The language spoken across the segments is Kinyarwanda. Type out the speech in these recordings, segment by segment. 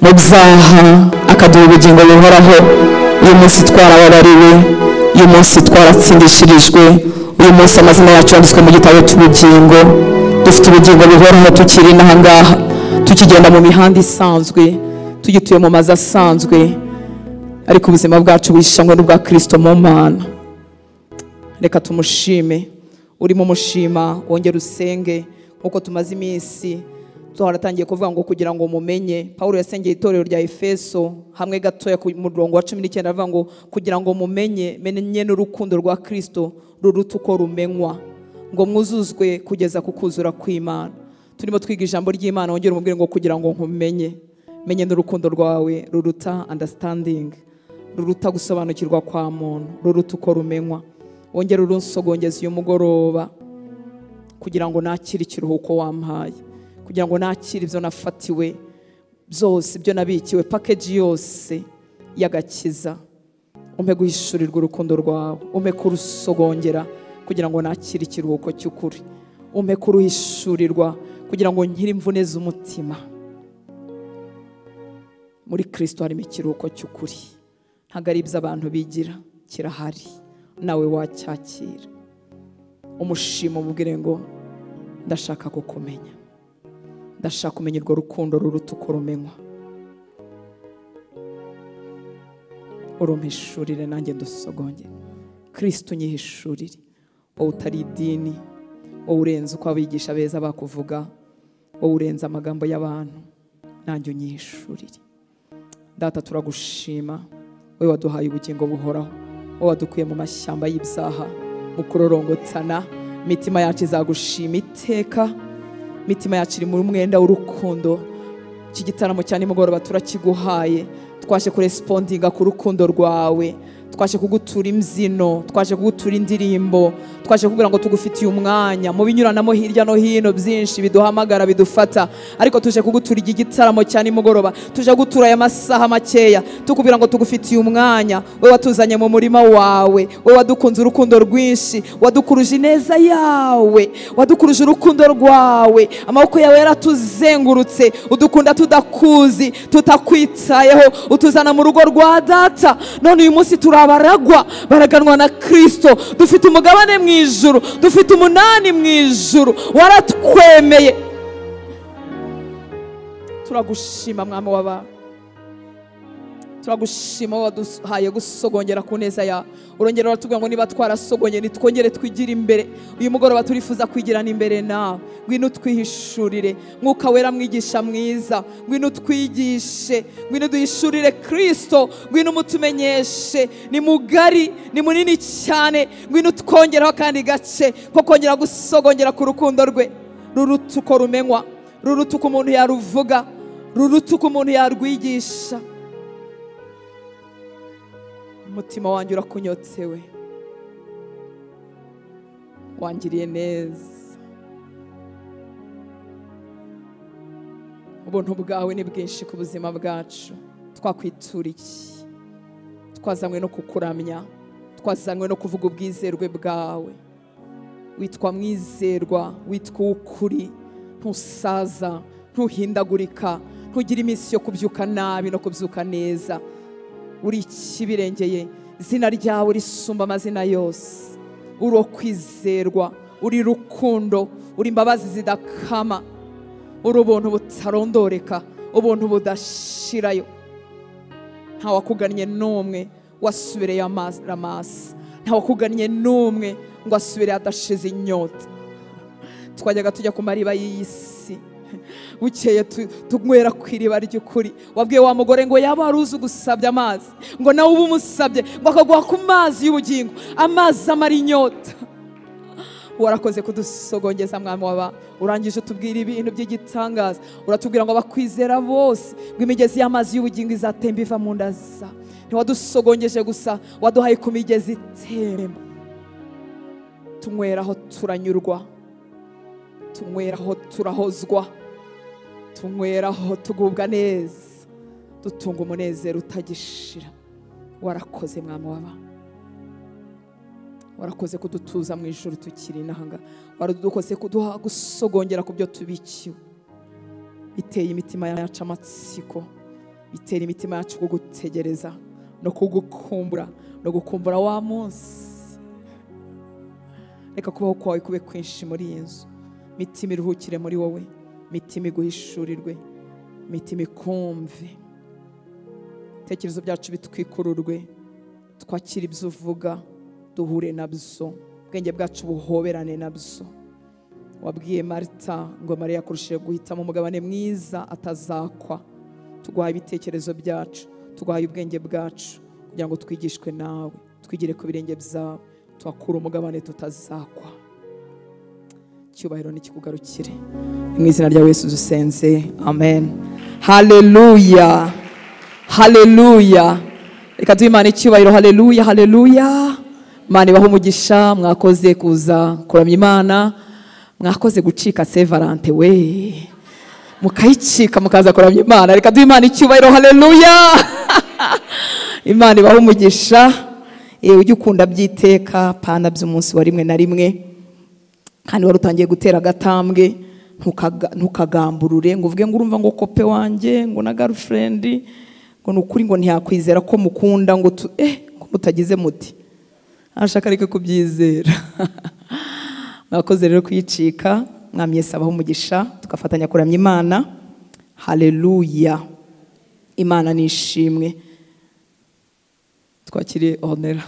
Mu byaha akaduha ubugingo buhoraho. Uyu munsi twarababariwe, uyu munsi twaratsindishirijwe, uyu munsi amazina yacu yanditswe mu gitabo cy'ubugingo. Dufite ubugingo buhoraho tukiri n'aha ngaha, tukigenda mu mihanda isanzwe, tugituye mu mazu asanzwe, ariko ubuzima bwacu buhishanywe n'ubwa Kristo mu Mana. Reka tumushime. Urimo umushima wongere usenge nkuko tumaze iminsi twaratangiye kuvuga ngo kugira ngo mumenye. Paulo yasengeye itorero rya Efeso hamwe gatoya ku murongo wa 19 avuga ngo kugira ngo mumenye menye n'urukundo rwa Kristo ruruta uko rumenywa, ngo mwuzuzwe kugeza ku kuzura kw'Imana. Turimo twiga ijambo ry'Imana, wongere umubwire ngo kugira ngo nkumenye, menye n'urukundo rwawe ruruta understanding, ruruta gusobanukirwa kwa muntu, ruruta uko rumenywa. Wongere urunsogongeza uyu mugoroba kugira ngo nakire ikiruhuko wampaye, kugira ngo nakire ibyo nafatiwe byose, ibyo nabikiwe, package yose y'agakiza. Umpe guhishurirwa urukundo rwawe, umpe kurusogongera kugira ngo nakire ikiruhuko cy'ukuri, umpe kuruhishurirwa kugira ngo nkire imvune z'umutima. Muri Kristo harimo ikiruhuko cy'ukuri, ntabwo ari ibyo abantu bigira, kirahari, nawe wacyakira. Umushima umubwire ngo ndashaka kukumenya, ndashaka kumenya urwo rukundo ruruta uko rumenywa, urumpishurire nanjye ndusogongere. Kristo unyihishurire, wowe utari idini, wowe urenze uko abigisha beza bakuvuga, wowe urenze amagambo y'abantu, nanjye unyihishurire. Data turagushima, wowe waduhaye ubugingo buhoraho, wowe wadukuye mu mashyamba y'ibyaha, mu kurorongotana. Imitima yacu izagushima iteka, imitima yacu iri mu mwenda w'urukundo. Iki gitaramo cya nimugoroba turakiguhaye, twaje kurespondinga ku rukundo rwawe, twaje kugutura imbyino, twaje kugutura indirimbo, twaje kugira ngo tugufitiye umwanya mu binyuranamo hirya no hino byinshi biduhamagara bidufata, ariko tuje kugutura iki gitaramo cya nimugoroba, tuje gutura aya masaha makeya tukubwira ngo tugufitiye umwanya. Wowe watuzanye mu murima wawe, wowe wadukunze urukundo rwinshi, wadukuruje ineza yawe, wadukuruje urukundo rwawe, amaboko yawe yaratuzengurutse, udukunda tudakuzi, tutakwitayeho, utuzana mu rugo rwa data. None uyu munsi turabaragwa, baraganwa na Kristo, dufite umugabane mu ijuru, dufite umunani mu ijuru, waratwemeye. Turagushima mwami w'abantu, turagushima waduhaye gusogongera ku neza yawe. Urongera uratubwira ngo niba twarasogongeye nitwongere twigire imbere. Uyu mugoroba turifuza kwigirana imbere nawe. Ngwino utwihishurire, Mwuka Wera mwigisha mwiza, ngwino utwigishe, ngwino duhishurire Kristo, ngwino umutumenyeshe. Ni mugari, ni munini cyane, ngwino utwongeraho kandi gace ko kongera gusogongera ku rukundo rwe ruruta uko rumenywa, ruruta uko umuntu yaruvuga, ruruta uko umuntu yarwigisha. Umutima wanjye urakunyotsewe, wangiriye neza. Ubuntu bwawe ni bwinshi ku buzima bwacu. Twakwitura iki? Twazanywe no kukuramya, twazanywe no kuvuga ubwizerwe bwawe. Witwa mwizerwa, witwa ukuri, ntusaza, ntuhindagurika, ntugira iminsi yo kubyuka nabi no kubyuka neza. Uri ikibirengeye, izina ryawe risumba amazina yose. Uri ukwizerwa, uri rukundo, uri imbabazi zidakama, uri ubuntu butarondoreka, ubuntu budashirayo. Nta wakugannye n'umwe wasubireye amaso, nta wakugannye n'umwe ngo asubire adashize inyota. Twajyaga tujya ku mariba y'iyi si, bukeye tunywera ku iriba ry'ukuri. Wabwiye wa mugore ngo yaba wari uzi ugusabye amazi, ngo nawe uba umusabye ngo akaguha ku mazi y'ubugingo, amazi amara inyota. Warakoze kudusogongeza mwami w'abantu. Urangije utubwira ibintu by'igitangaza, uratubwira ngo abakwizera bose ngo imigezi y'amazi y'ubugingo izatemba iva mu nda zabo. Ntiwadusogongeje gusa, waduhaye ku migezi itemba. Tunyweraho turanyurwa, tunyweraho turahozwa, tunyweraho tugubwa neza, dutunga umunezero utagishira. Warakoze mwami w'abantu, warakoze kudutuza mu ijuru tukiri n'aha ngaha, waradukoze kuduha gusogongera ku byo tubikiwe. Biteye imitima yacu amatsiko, bitera imitima yacu kugutegereza no kugukumbura, no gukumbura wa munsi. Reka kubaho kwawe kube kwinshi muri iyi nzu. Mitima iruhukire muri wowe, mitima iguhishurirwe, mitima ikumve. Ibitekerezo byacu bitwikururwe, twakire ibyo uvuga, duhure nabyo, ubwenge bwacu buhoberane nabyo. Wabwiye Marita ngo Mariya akurushe guhitamo umugabane mwiza atazakwa. Tuguhaye ibitekerezo byacu, tuguhaye ubwenge bwacu, kugira ngo twigishwe nawe, twigire ku birenge byawe, twakure umugabane tutazakwa. Icyubahiro nikikugarukire. Mu izina rya Yesu dusenze, amen. Haleluya, haleluya. Reka duhe Imana icyubahiro. Haleluya, haleluya. Imana ibahe umugisha. Mwakoze kuza kuramya Imana, mwakoze gucika Saint Valentin we, mukayicika mukaza kuramya Imana. Reka duhe Imana icyubahiro. Haleluya. Imana ibahe umugisha. Ujye ukunda byiteka, pana by'umunsi wa rimwe na rimwe. Kandi wari utangiye gutera agatambwe, ntukagamburure ngo uvuge ngo urumva ngo kope wanjye, ngo na girlfriend, ngo nukuri ngo ntiyakwizera ko mukunda, ngo ngo mutagize muti. Ashaka ariko kubyizera. Mwakoze rero kuyicika. Mwami Yesu abahe umugisha, tugafatanya kuramya Imana. Haleluya. Imana nishimwe. Twakiriye Ornella.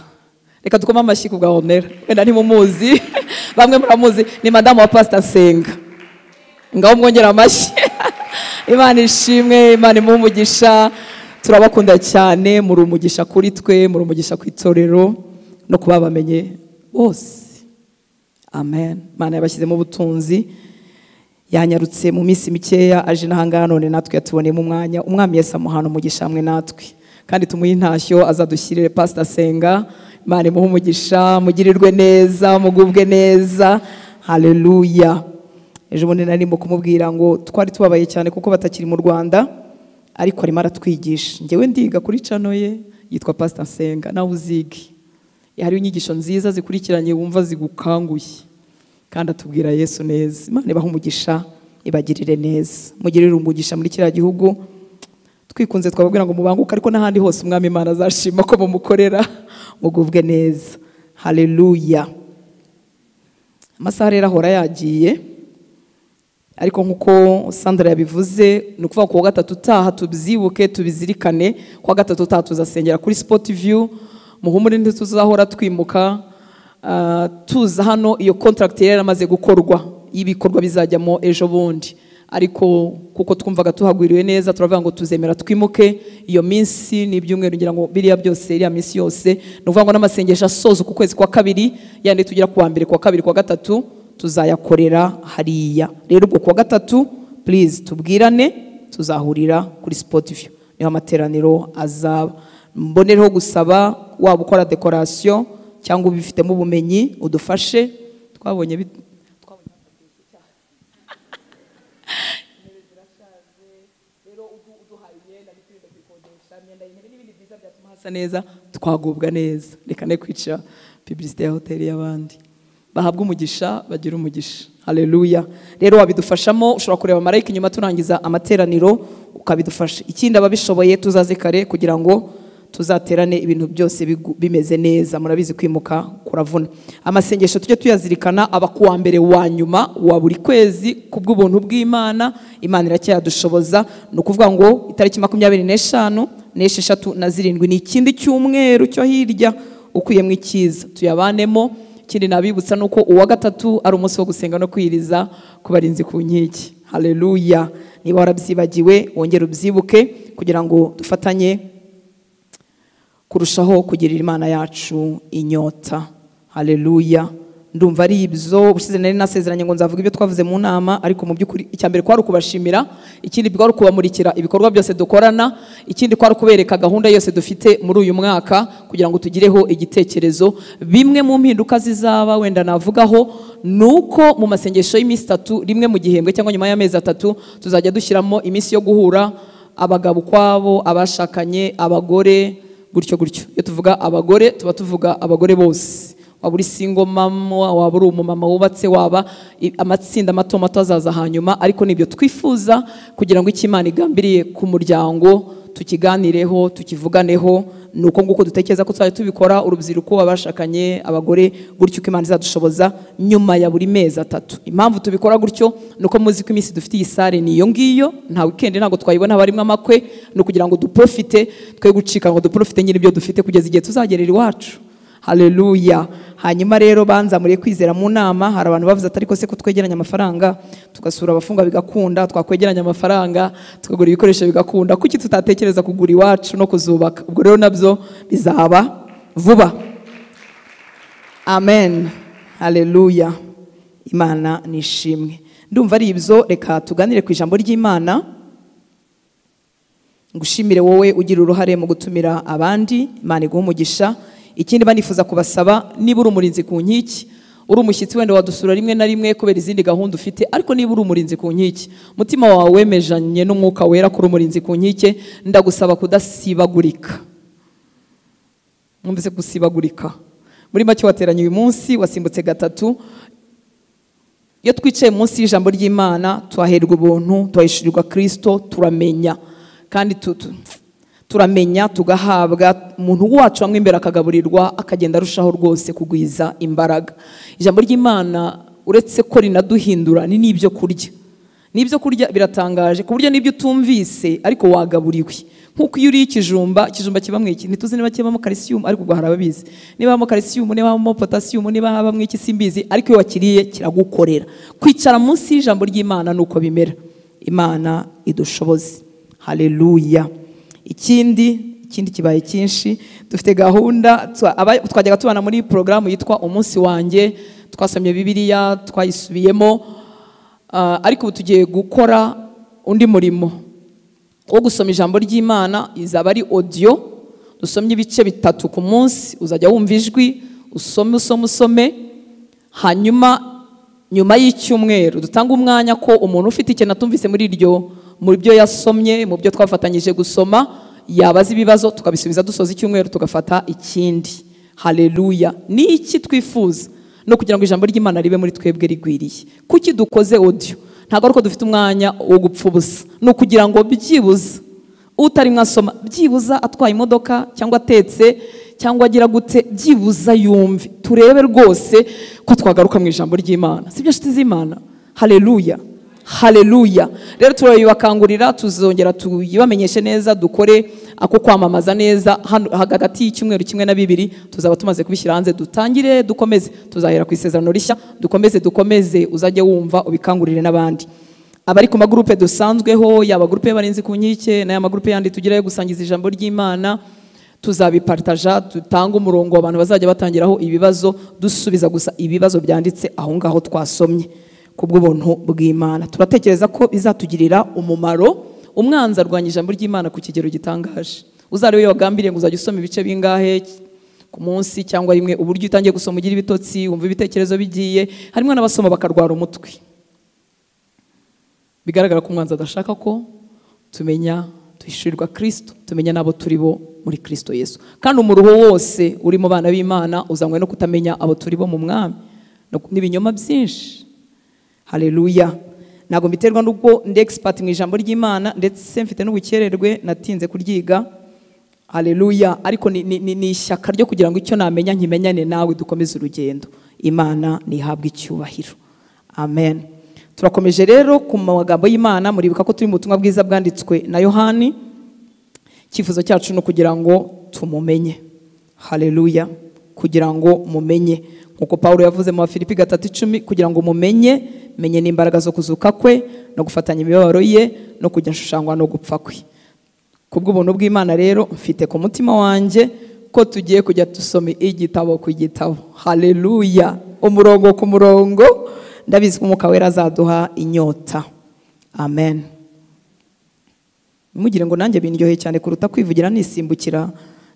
Reka dukome amashyi ku bwa Ornella. Wenda ntimumuzi, bamwe muramuzi, ni madamu wa Pastor Senga. Ngaho mwongera amashyi. Imana ishimwe, Imana imuhe umugisha. Turabakunda cyane, muri umugisha kuri twe, muri umugisha ku itorero no kuba bamenye bose. Amen. Imana yabashyizemo ubutunzi, yanyarutse mu minsi mikeya aje n'ahangaha, none natwe yatuboneyemo umwanya. Umwami Yesu amuhana umugisha hamwe natwe, kandi tumuhe intashyo azadushyirire Pastor Senga. Imana imuhe umugisha, mugirirwe neza, mugubwe neza. Haleluya. Ejo bundi narimo kumubwira ngo twari tubabaye cyane kuko batakiri mu Rwanda, ariko arimo aratwigisha. Njyewe ndiga kuri channel ye yitwa Pastor Senga, nawe uzige. Hariho inyigisho nziza zikurikiranye wumva zigukanguye, kandi atubwira Yesu neza. Imana ibahe umugisha, ibagirire neza, mugirire umugisha muri kiriya gihugu. Twikunze twababwira ngo mubanguke, ariko n'ahandi hose Umwami Imana azashima ko mumukorera, mugubwe neza. Haleluya. Amasaha rero ahora yagiye, ariko nkuko Sandra yabivuze, ni ukuvuga ku wa gatatu utaha tubyibuke, tubizirikane. Ku wa gatatu utaha tuzasengera kuri Sport View. Muhumure ntituzahora twimuka, tuza hano. Iyo contract yari yaramaze gukorwa y'ibikorwa bizajyamo ejo bundi, ariko kuko twumvaga tuhagwiriwe neza turavuga ngo tuzemera twimuke iyo minsi n'ibyumweru, ngira ngo biriya byose, iriya minsi yose, ni ukuvuga ngo n'amasengesho asoza uku kwezi kwa kabiri, yandi tugera ku wa mbere, ku wa kabiri, ku wa gatatu, tuzayakorera hariya. Rero ubwo ku wa gatatu please tubwirane, tuzahurira kuri Sport View, niho amateraniro azaba. Mbonereho gusaba waba ukora decoration cyangwa ubifitemo ubumenyi udufashe. Twabonye neza, twagubwa neza. Reka ne kwica publicité ya hoteli y'abandi. Bahabwa umugisha, bagira umugisha. Haleluya. Rero wabidufashamo, ushobora kureba marayika inyuma turangiza amateraniro ukabidufasha. Ikindi ababishoboye tuzaze kare kugira ngo tuzaterane ibintu byose bimeze neza. Murabizi kwimuka kuravuna. Amasengesho tujye tuyazirikana, aba kuwa mbere wa nyuma wa buri kwezi kubw'ubuntu bw'Imana. Imana iracyadushoboza. Ni ukuvuga ngo itariki 25 n'esheshatu na 7 ni ikindi cyumweru cyo hirya ukuyemo ikiza, tuyabanemo. Ikindi nabibutsa nuko uwa gatatu ari umunsi wo gusenga no kwiriza kubarinzi ku nkiki. Haleluya. Niba warabyibagiwe wongere ubyibuke kugira ngo dufatanye kurushaho kugirira Imana yacu inyota. Haleluya. Ndumva ari ibyo. Ubushize nari nasezeranye ngo nzavuga ibyo twavuze mu nama, ariko mu by'ukuri icya mbere kwari ukubashimira, ikindi kwari ukubamurikira ibikorwa byose dukorana, ikindi kwari kubereka gahunda yose dufite muri uyu mwaka kugira ngo tugireho igitekerezo. Bimwe mu mpinduka zizaba wenda navugaho nuko mu masengesho y'iminsi 3 rimwe mu gihembwe cyangwa nyuma y'amezi 3 tuzajya dushyiramo iminsi yo guhura abagabo kwabo, abashakanye, abagore, gutyo gutyo. Iyo tuvuga abagore tuba tuvuga abagore bose. Waba uri single mama, waba uri umumama wubatse, waba amatsinda mato mato azaza hanyuma, ariko nibyo twifuza kugira ngo icyo Imana igambiriye ku muryango tukiganireho, tukivuganeho. Nuko nguko dutekereza ko tuzajya tubikora, urubyiruko, abashakanye, abagore, gutyo uko Imana izadushoboza nyuma ya buri mezi 3. Impamvu tubikora gutyo nuko muzi ko iminsi dufite iyi sare ni iyo ngiyo, nta weekend ntabwo twayibona, barimo amakwe, no kugira ngo duprofite, twe gucika ngo duprofite nyine ibyo dufite kugeza igihe tuzagerera iwacu. Haleluya. Hanyuma rero banzamuriye kwizera mu nama, hari abantu bavuze ati ariko se ko twegeranya amafaranga tugasura abafunga bigakunda, twakwegeranya amafaranga tukagura ibikoresho bigakunda, kuki tutatekereza kugura iwacu no kuzubaka? Ubwo rero nabyo bizaba vuba. Amen. Haleluya. Imana nishimwe. Ndumva ari ibyo, reka tuganire ku ijambo ry'Imana. Ngushimire wowe ugira uruhare mu gutumira abandi, Imana iguhe umugisha. Ikindi banifuza kubasaba, niba uri umurinzi ku nkiki, uri umushyitsi wenda wadusura rimwe na rimwe kubera izindi gahunda ufite, ariko niba uri umurinzi ku nkiki, mutima wawe wemejanye n'umwuka wera kuri umurinzi ku nkike, ndagusaba kudasibagurika. Mwumvise gusibagurika? Muri make wateranye uyu munsi, wasimbutse 3. Iyo twicaye munsi y'ijambo ry'Imana twaherwa ubuntu, twahishurirwa Kristo, turamenya kandi turamenya tugahabwa, umuntu wacu amwe imbere akagaburirwa, akagenda arushaho rwose kugwiza imbaraga. Ijambo ry'Imana uretse ko rinaduhindura ni n'ibyo kurya. N'ibyo kurya biratangaje ku buryo n'ibyo utumvise ariko wagaburiwe. Nkuko iyo uriye ikijumba, ikijumba kibamwe iki ntituzi niba kibamo calcium, ariko ubwo hari ababizi, niba habamo calcium, niba habamo potassium, niba habamo iki simbizi, ariko iyo wakiriye kiragukorera. Kwicara munsi y'ijambo ry'Imana nuko bimera. Imana idushoboze. Haleluya. Ikindi kibaye cyinshi, dufite gahunda twajyaga tubana muri programu yitwa Umunsi Wanjye, twasomye Bibiliya, twayisubiyemo, ariko ubu tugiye gukora undi murimo wo gusoma ijambo ry'Imana. Izaba ari audio, dusomye ibice 3 ku munsi, uzajya wumva ijwi, usome usome usome, hanyuma nyuma y'icyumweru dutanga umwanya ko umuntu ufite ikintu atumvise muri iryo, mu byo yasomye, mu byo twafatanyije gusoma, yabaza ibibazo tukabisubiza, dusoza icyumweru tugafata ikindi. Haleluya. Ni iki twifuza? No kugira ngo ijambo ry'Imana ribe muri twebwe rigwiriye. Kuki dukoze audio? Ntabwo ariko dufite umwanya wo gupfa ubusa, no kugira ngo byibuza utari mwasoma, byibuza atwaye imodoka cyangwa atetse cyangwa agira gute, byibuza yumve, turebe rwose ko twagaruka mu ijambo ry'Imana. Sibyo nshuti z'Imana? Haleluya. Haleluya. Rero turabibakangurira, tuzongera tuyibamenyeshe neza, dukore ako kwamamaza neza hano hagati y'icyumweru 1 na 2 tuzaba tumaze kubishyira hanze, dutangire dukomeze, tuzahera ku isezerano rishya, dukomeze uzajye wumva ubikangurire n'abandi. Abari ku magroupe dusanzweho, yaba groupe y'abarinzi ku nkike n'aya magroupe yandi tugirayo gusangiza ijambo ry'Imana, tuzabipartaja, dutanga umurongo abantu bazajya batangiraho ibibazo, dusubiza gusa ibibazo byanditse aho ngaho twasomye. Kubw'ubuntu bw'Imana turatekereza ko bizatugirira umumaro. Umwanzi arwanya ijambo ry'Imana ku kigero gitangaje. Uzarebe iyo wagambiriye ngo uzajya usoma ibice bingahe ku munsi cyangwa rimwe, uburyo utangiye gusoma ugira ibitotsi, wumva ibitekerezo bigiye, harimo n'abasoma bakarwara umutwe. Bigaragara ko umwanzi adashaka ko tumenya duhishurirwa Kristo, tumenya nabo turi bo muri Kristo Yesu. Kandi umuruho wose uri mu bana b'Imana uzanywe no kutamenya abo turi bo mu Mwami n'ibinyoma byinshi. Haleluya. Ntabwo mbiterwa n'ubwo ndi expert mu ijambo ry'Imana, ndetse mfite n'ubukererwe natinze kuryiga. Haleluya. Ariko ni ishyaka ryo kugira ngo icyo namenya nkimenyane nawe, dukomeze urugendo. Imana nihabwe icyubahiro. Amen. Turakomeje rero ku magambo y'Imana. Muribuka ko turi mu butumwa bwiza bwanditswe na Yohani. Icyifuzo cyacu no kugira ngo tumumenye. Haleluya. Kugira ngo mumenye, nkuko Paulo yavuze mu Bafilipi 3:10, kugira ngo mumenye, menye n'imbaraga zo kuzuka kwe no gufatanya imibabaro ye no kujya shushangwa no gupfa kwe. Kubw'ubuntu bw'Imana rero mfite ku mutima wanjye ko tugiye kujya tusoma igitabo ku gitabo. Haleluya. Umurongo ku murongo, ndabizi ko Umwuka Wera azaduha inyota. Amen. Mugire ngo nanjye bindyoheye cyane kuruta kwivugira nisimbukira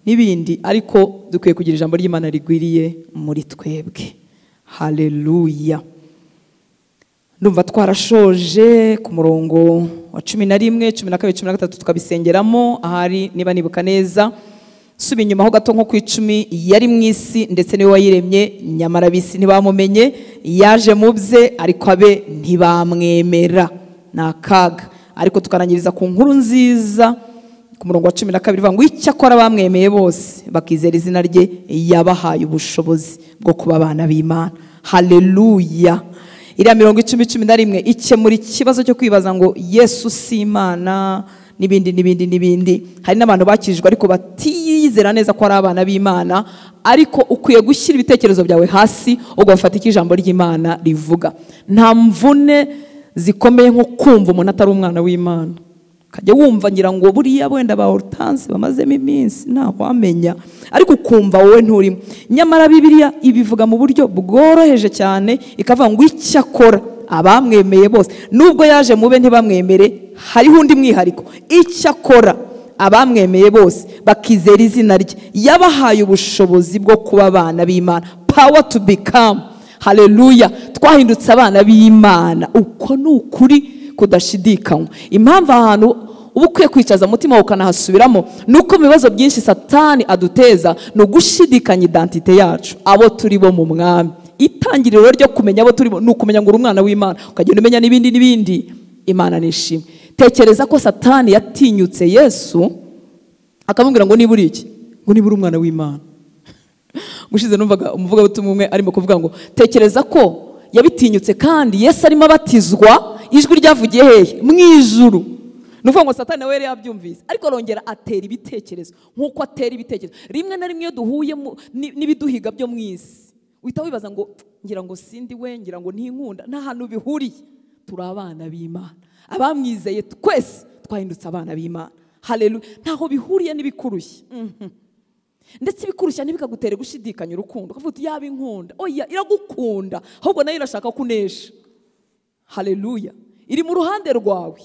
n'ibindi, ariko dukwiye kugira ijambo ry'Imana rigwiriye muri twebwe. Haleluya. Ndumva twarashoje ku murongo wa 11, 12, 13 tukabisengeramo ahari niba nibuka neza. Suba inyuma ho gato nko ku 10, yari mu isi ndetse niwe wayiremye, nyamara ab'isi ntibamumenye, yaje mu bye ariko abe ntibamwemera. Ni akaga. Ariko tukarangiriza ku nkuru nziza ku murongo wa 12 ivuga ngo icyakora bamwemeye bose bakizera izina rye, yabahaye ubushobozi bwo kuba abana b'Imana. Haleluya. Iriya mirongo 10 11 ikemura ikibazo cyo kwibaza ngo Yesu si Imana n'ibindi n'ibindi n'ibindi. Hari n'abantu bakijijwe ariko batizera neza ko ari abana b'Imana, ariko ukwiye gushyira ibitekerezo byawe hasi ugafata icyo ijambo ry'Imana rivuga. Nta mvune zikomeye nko kumva umuntu atari umwana w'Imana. Ukajya wumva ngira ngo buriya wenda ba Hortense bamazemo iminsi ntawamenya, ariko ukumva wowe nturimo. Nyamara Bibiliya ibivuga mu buryo bworoheje cyane, ikavuga ngo icyakora abamwemeye bose, nubwo yaje mube ntibamwemere, hariho undi mwihariko. Icyakora abamwemeye bose bakizera izina rye, yabahaye ubushobozi bwo kuba abana b'Imana. Power to become. Haleluya. Twahindutse abana b'Imana. Uko ni ukuri kudashidikanywa. Impamvu ahantu uba ukwiye kwicaza umutima wawe ukanahasubiramo, nuko mu bibazo byinshi Satani aduteza ni ugushidikanya identite yacu, abo turi bo mu mwami. Itangiriro ryo kumenya abo turi bo ni ukumenya ngo uri umwana w'Imana, ukagenda umenya n'ibindi n'ibindi. Imana nishimwe. Tekereza ko Satani yatinyutse Yesu akamubwira ngo niba uri iki, ngo niba uri umwana w'Imana. Gushize numvaga umuvugabutumwa umwe arimo kuvuga ngo tekereza ko yabitinyutse kandi Yesu arimo abatizwa, ijwi ryavugiye hehe? Mu ijuru. Nuvuga ngo Satani nawe yari yabyumvise, ariko arongera atera ibitekerezo nk'uko atera ibitekerezo. Rimwe na rimwe iyo duhuye n'ibiduhiga byo mu isi, uhita wibaza ngo ngira ngo sindi we, ngira ngo ntinkunda, nta hantu bihuriye. Turi abana b'Imana, abamwizeye twese twahindutse abana b'Imana. Haleluya. Ntaho bihuriye n'ibikurushya. Ndetse ibikurushya ntibikagutere gushidikanya urukundo, ukavuga uti yaba inkunda. Oya, iragukunda, ahubwo nayo irashaka kunesha. Haleluya. Iri mu ruhande rwawe,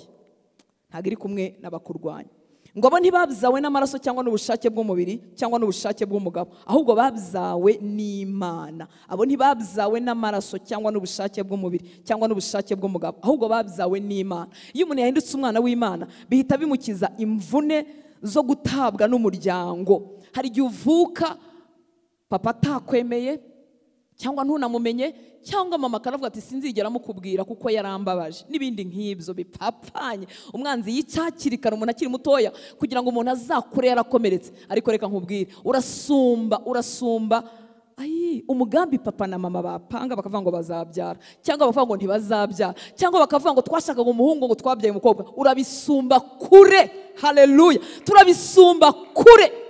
ntabwo iri kumwe n'abakurwanya. Ngo abo ntibabyawe n'amaraso cyangwa n'ubushake bw'umubiri cyangwa n'ubushake bw'umugabo, ahubwo babyawe n'Imana. Abo ntibabyawe n'amaraso cyangwa n'ubushake bw'umubiri cyangwa n'ubushake bw'umugabo, ahubwo babyawe n'Imana. Iyo umuntu yahindutse umwana w'Imana, bihita bimukiza imvune zo gutabwa n'umuryango. Hari igihe uvuka papa atakwemeye cyangwa ntunamumenye, cyangwa mama akanavuga ati sinzigera mukubwira kuko yarambabaje, n'ibindi nk'ibyo bipapanye. Umwanzi yicyakirikana umuntu akiri mutoya kugira ngo umuntu azakure yarakomeretse. Ariko reka nkubwire, urasumba urasumba ayi umugambi papa na mama bapanga, bakavuga ngo bazabyara, cyangwa bakavuga ngo ntibazabyara, cyangwa bakavuga ngo twashakaga umuhungu ngo twabyaye umukobwa. Urabisumba kure. Haleluya. Turabisumba kure.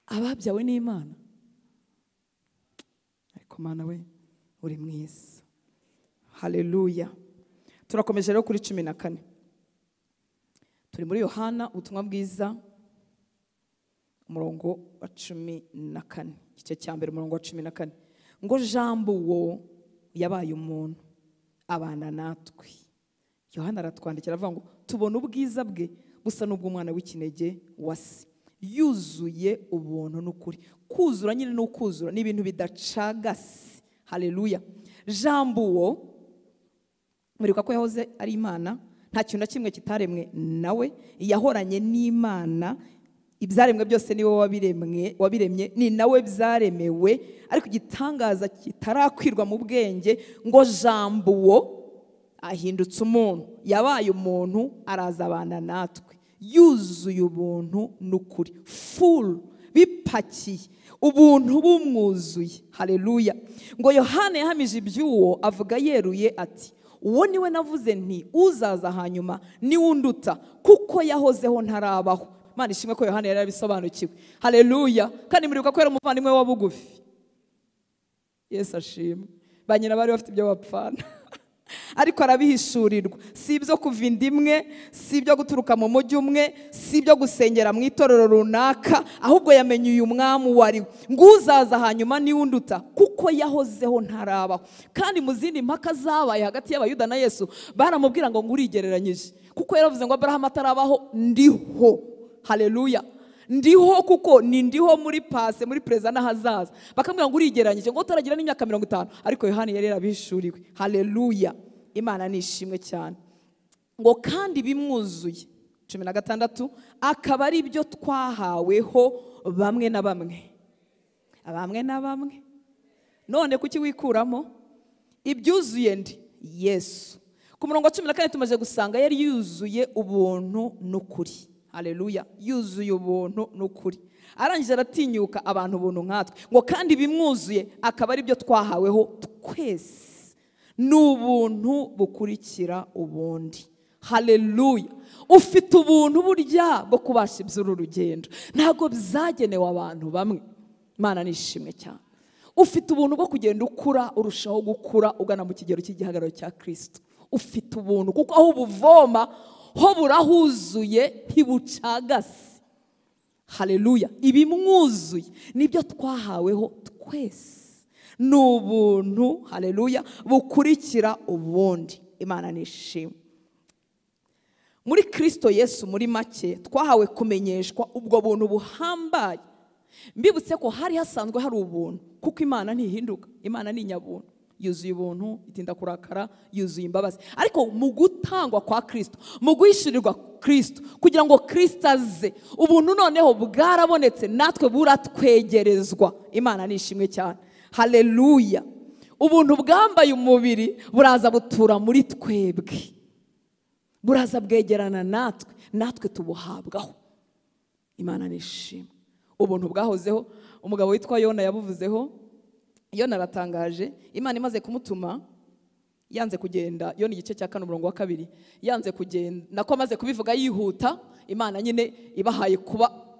Ababyawe n'Imana. Ariko Mana we uri mwiza. Haleluya. Turakomeje rero kuri 14. Turi muri Yohana ubutumwa bwiza umurongo wa 14, igice cya mbere umurongo wa 14. Ngo Jambo uwo yabaye umuntu abana natwe. Yohana aratwandikira avuga ngo tubona ubwiza bwe busa n'ubw'umwana w'ikinege wa se, yuzuye ubuntu n'ukuri. Kuzura nyine n'ukuzura ni ibintu bidacagase. Haleluya. Jambo uwo muribuka ko yahoze ari Imana, nta kintu na kimwe kitaremwe nawe, yahoranye n'Imana, ibyaremwe byose niwe wabiremye, ni nawe byaremewe. Ariko igitangaza kitarakwirwa mu bwenge, ngo Jambo uwo ahindutse umuntu, yabaye umuntu araza abana natwe, yuzuye ubuntu n'ukuri. Full, bipakiye, ubuntu bumwuzuye. Haleluya. Ngo Yohana yahamije iby'uwo avuga yeruye ati uwo niwe navuze nti uzaza hanyuma niwunduta, kuko yahozeho ntarabaho. Imana ishimwe ko Yohana yari yabisobanukiwe. Haleluya. Kandi muribuka ko yari umuvandimwe wa bugufi. Yesu ashimwe. Ba nyina bari bafite ibyo bapfana, ariko arabihishurirwa. Si ibyo kuva inda imwe, si ibyo guturuka mu mujyi umwe, si ibyo gusengera mu itorero runaka, ahubwo yamenye uyu mwami uwo ari we. Ngo uzaza hanyuma niwunduta, kuko yahozeho ntarabaho. Kandi mu zindi mpaka zabaye hagati y'Abayuda na Yesu, baramubwira ngo ngurigereranyije, kuko yaravuze ngo Abrahamu atarabaho ndiho. Haleluya. Ndiho kuko ni ndiho muri pase, muri preza n'ahazaza. Bakamubwira ngo urigereranyije, ngo utaragira n'imyaka 50. Ariko Yohana yari yarabihishuriwe. Haleluya. Imana ni ishimwe cyane. Ngo kandi bimwuzuye 16 akaba ari byo twahaweho bamwe na bamwe. Bamwe na bamwe. None kuki wikuramo? Ibyuzuye ndi Yesu. Ku murongo wa 14 tumaze gusanga yari yuzuye ubuntu n'ukuri. Haleluya, yuzuye ubuntu n'ukuri. Arangije aratinyuka abantu ubuntu nkatwe, ngo kandi bimwuzuye akaba ari byo twahaweho twese, n'ubuntu bukurikira ubundi. Haleluya. Ufite ubuntu burya bwo kubasha iby'uru rugendo, ntabwo byagenewe abantu bamwe. Imana nishimwe cyane. Ufite ubuntu bwo kugenda ukura, urushaho gukura ugana mu kigero cy'igihagararo cya Kristo. Ufite ubuntu kuko aho ubuvoma ho burahuzuye, ntibucagase. Haleluya. Ibimwuzuye nibyo twahaweho twese, n'ubuntu, haleluya, bukurikira ubundi. Imana nishimwe. Muri Kristo Yesu muri make twahawe kumenyeshwa ubwo buntu buhambaye. Mbibutse ko hari hasanzwe hari ubuntu, kuko Imana ntihinduka, Imana ni nyabuntu, yuzuye ubuntu, itinda kurakara, yuzuye imbabazi. Ariko mu gutangwa kwa Kristo, mu guhishurirwa Kristo, kugira ngo Kristo aze, ubuntu noneho bwarabonetse, natwe buratwegerezwa. Imana nishimwe cyane. Haleluya. Ubuntu bwambaye umubiri buraza butura muri twebwe, buraza bwegerana natwe, natwe tubuhabwaho. Imana nishimwe. Ubuntu bwahozeho. Umugabo witwa Yona yabuvuzeho. Yona aratangaje. Imana imaze kumutuma yanze kugenda. Yona igice cya 4 umurongo wa 2 yanze kugenda, nako amaze kubivuga yihuta, Imana nyine ibahaye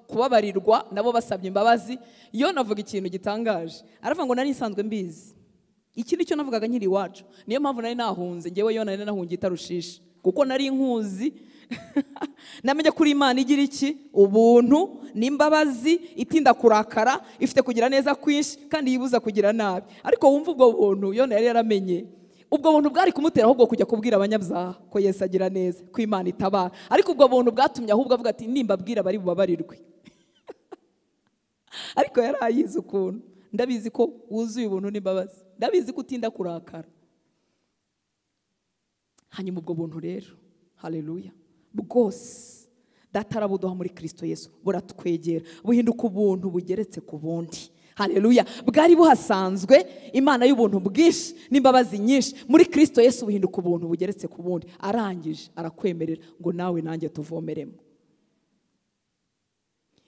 kubabarirwa, nabo basabye imbabazi. Yona avuga ikintu gitangaje, aravuga ngo nari nsanzwe mbizi, iki nicyo navugaga nkiri iwacu, niyo mpamvu nari nahunze. Ngewe Yona nari nahungiye Tarushishi kuko nari nkuzi. Namenye kuri Imana igira iki? Ubuntu n'imbabazi, itinda kurakara, ifite kugira neza kwinshi kandi yibuza kugira nabi. Ariko wumva ubwo buntu Yona yari yaramenye, ubwo buntu bwari kumutera ahubwo kujya kubwira abanyabyaha ko Yesu agira neza, ko Imana itabara. Ariko ubwo buntu bwatumye ahubwo avuga ati nimbabwira bari bubabarirwe. Ariko yari ayizi ukuntu. Ndabizi ko wuzuye ubuntu n'imbabazi, ndabizi ko utinda kurakara. Hanyuma ubwo buntu rero, haleluya, bwose Data arabuduha muri Kristo Yesu, buratwegera, buhinduka ubuntu bugeretse ku bundi. Haleluya. Bwari buhasanzwe, Imana y'ubuntu bwinshi n'imbabazi nyinshi, muri Kristo Yesu buhinduka ubuntu bugeretse ku bundi. Arangije arakwemerera ngo nawe nanjye tuvomeremo.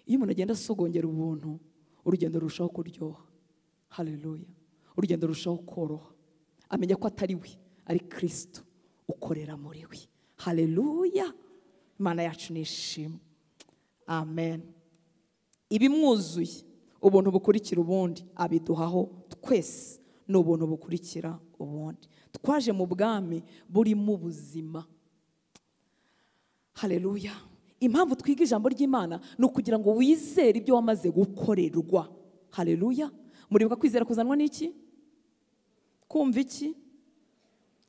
Iyo umuntu agenda asogongera ubuntu, urugendo rurushaho kuryoha. Haleluya. Urugendo rurushaho koroha. Amenya ko atari we, ari Kristo ukorera muri we. Haleluya. Imana yacu nishimwe. Amen. Ibimwuzuye, ubuntu bukurikira ubundi, abiduhaho twese, n'ubuntu bukurikira ubundi. Twaje mu bwami burimo ubuzima. Haleluya. Impamvu twiga ijambo ry'Imana ni ukugira ngo wizere ibyo wamaze gukorerwa. Haleluya. Muribuka kwizera kuzanwa n'iki? Kumva iki?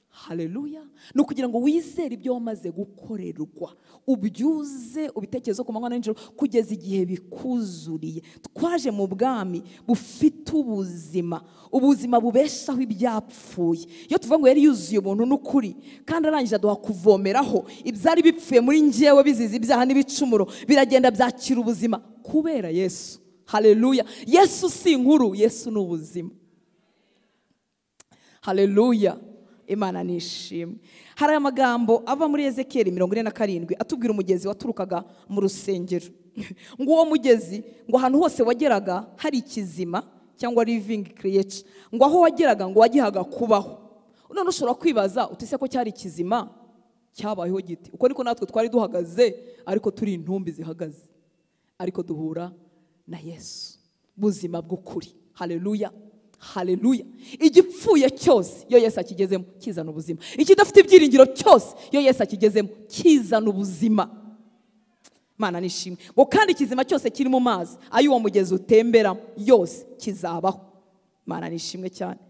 Haleluya. Ni ukugira ngo wizere ibyo wamaze gukorerwa, ubyuze, ubitekerezo ku manywa na nijoro kugeza igihe bikuzuriye. Twaje mu bwami bufite ubuzima, ubuzima bubeshaho ibyapfuye. Iyo tuvuga ngo yari yuzuye ubuntu n'ukuri, kandi arangije aduha kuvomeraho ibyari bipfuye muri njyewe, bizize ibyaha n'ibicumuro, biragenda byakira ubuzima kubera Yesu. Haleluya. Yesu si inkuru, Yesu ni ubuzima. Haleluya. Imana nishimwe. Hari amagambo ava muri Ezekiel 47 atubwira umugezi waturukaga mu rusengero. Ngo uwo mugezi, ngo ahantu hose wageraga hari ikizima cyangwa living creature, ngo aho wageraga ngo wagihaga kubaho. None ushobora kwibaza utise ko cyari ikizima cyabayeho giti? Uko niko natwe twari duhagaze, ariko turi intumbi zihagaze, ariko duhura na Yesu, buzima bw'ukuri. Haleluya. Haleluya. Igipfuye cyose iyo Yesu akigezemo kizana ubuzima. Ikidafite ibyiringiro cyose iyo Yesu akigezemo kizana ubuzima. Imana nishimwe. Ngo kandi ikizima cyose kiri mu mazi ayo uwo mugezi utembera yose kizabaho. Imana nishimwe cyane.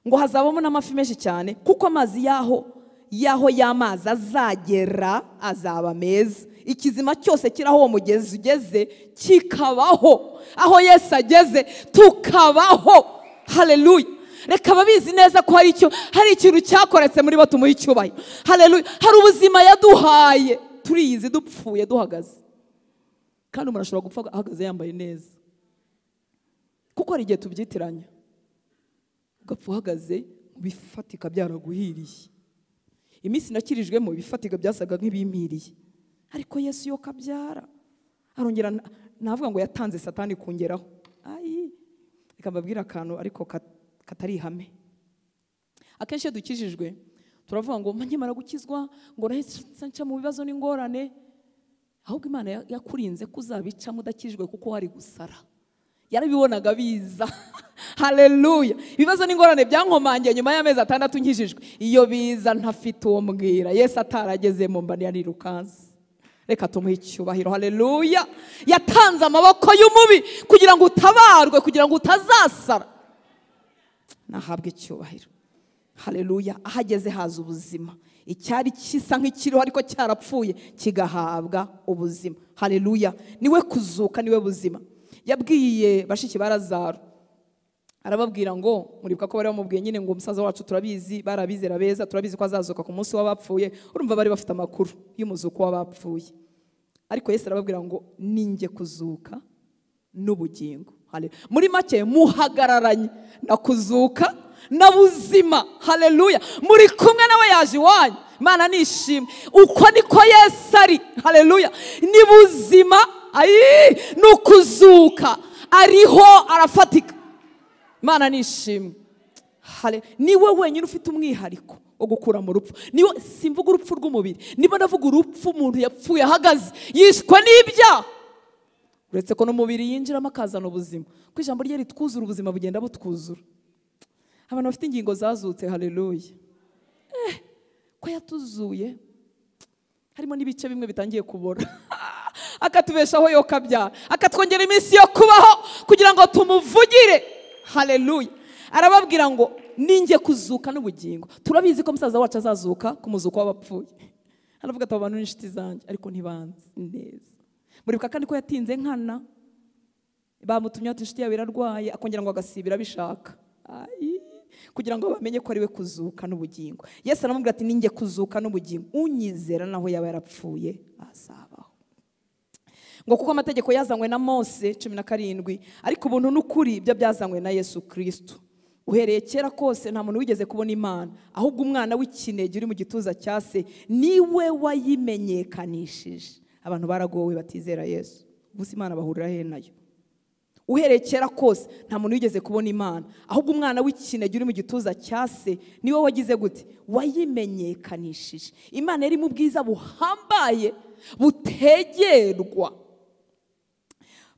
Ngo hazabamo n'amafi menshi cyane, kuko amazi yaho y'amazi azagera azaba meza. Ikizima cyose kiri aho uwo mugezi ugeze kikabaho. Aho Yesu ageze tukabaho. Haleluya. Reka ababizi neza ko hari ikintu cyakoretse muri bo tumuhe icyubahiro. Haleluya. Hari ubuzima yaduhaye. turiyizi dupfuye duhagaze. Kandi umuntu ashobora gupfa ahagaze yambaye neza, kuko hari igihe tubyitiranya, ugapfa uhagaze mu bifatika byaraguhiriye. Iminsi nakirijwemo ibifatika byasaga nk'ibimpiriye, ariko Yesu yo kabyara arongera navuga ngo yatanze Satani kungeraho. Ayi, reka mbabwire akantu ariko katari ihame. Akenshi iyo dukijijwe turavuga ngo nkimara gukizwa ngo nahise nca mu bibazo n'ingorane, ahubwo Imana yakurinze kuzabicamo udakijijwe kuko wari gusara. Yarabibonaga biza. Haleluya. Ibibazo n'ingorane byankomangiye nyuma y'amezi 6 nkijijwe, iyo biza ntafite uwo mbwira, Yesu ataragezemo mba yarirukanse. Reka tumuhe icyubahiro. Haleluya. Yatanze amaboko y'umubi kugira ngo utabarwe, kugira ngo utazasara. Nahabwe icyubahiro. Haleluya. Ahageze haza ubuzima, icyari kisa nk'ikiriho ariko cyarapfuye kigahabwa ubuzima. Haleluya. Niwe kuzuka, niwe buzima. Yabwiye bashiki ba Lazaro, arababwira ngo muribuka ko bari bamubwiye nyine ngo umusaza wacu turabizi, barabizera beza, turabizi ko azazuka ku munsi w'abapfuye. Urumva bari bafite amakuru y'umuzuko w'abapfuye, ariko Yesu arababwira ngo ninjye kuzuka n'ubugingo. Haleluya. Muri make muhagararanye na kuzuka na buzima. Haleluya. Muri kumwe nawe yaje iwanyu. Imana nishimwe. Uko niko Yesu ari. Haleluya. Ni buzima, ayi, nukuzuka, ariho arafatika. Imana nishimwe. Haleluya. Niwe wenyine ufite umwihariko wo gukura mu rupfu. Niwe, simvuga urupfu rw'umubiri, niba ndavuga urupfu umuntu yapfuye ahagaze yishwe n'ibyaha, uretse ko n'umubiri yinjiramo akazana ubuzima, ko ijambo rye ritwuzura, ubuzima bugenda butwuzura. Abantu bafite ingingo zazutse. Haleluya. Ko yatuzuye, harimo n'ibice bimwe bitangiye kubora, akatubeshaho yo kabyara, akatwongera iminsi yo kubaho kugira ngo tumuvugire. Haleluya. Arababwira ngo ninjye kuzuka n'ubugingo. Turabizi ko musaza wacu azazuka ku muzuko w'abapfuye. Aravuga ati abantu n'inshuti zanjye ariko ntibanzi neza. Muribuka kandi ko yatinze nkana, bamutumye ati inshuti yawe irarwaye, akongera ngo agasibira bishaka. Ayi, kugira ngo bamenye ko ari we kuzuka n'ubugingo. Yesu aramubwira ati ninjye kuzuka n'ubugingo, unyizera naho yaba yarapfuye azabaho. Ngo kuko amategeko yazanywe na Mose 17, ariko ubuntu n'ukuri byo byazanywe na Yesu Kristo. Uhereye kera kose nta muntu wigeze kubona Imana, ahubwo umwana w'ikinege uri mu gituza cya se niwe wayimenyekanishije. Abantu baragowe batizera Yesu, gusa Imana bahurira he nayo? Uhereye kera kose nta muntu wigeze kubona Imana, ahubwo umwana w'ikinege uri mu gituza cya se niwe wagize gute? Wayimenyekanishije. Imana yari mu bwiza buhambaye butegerwa.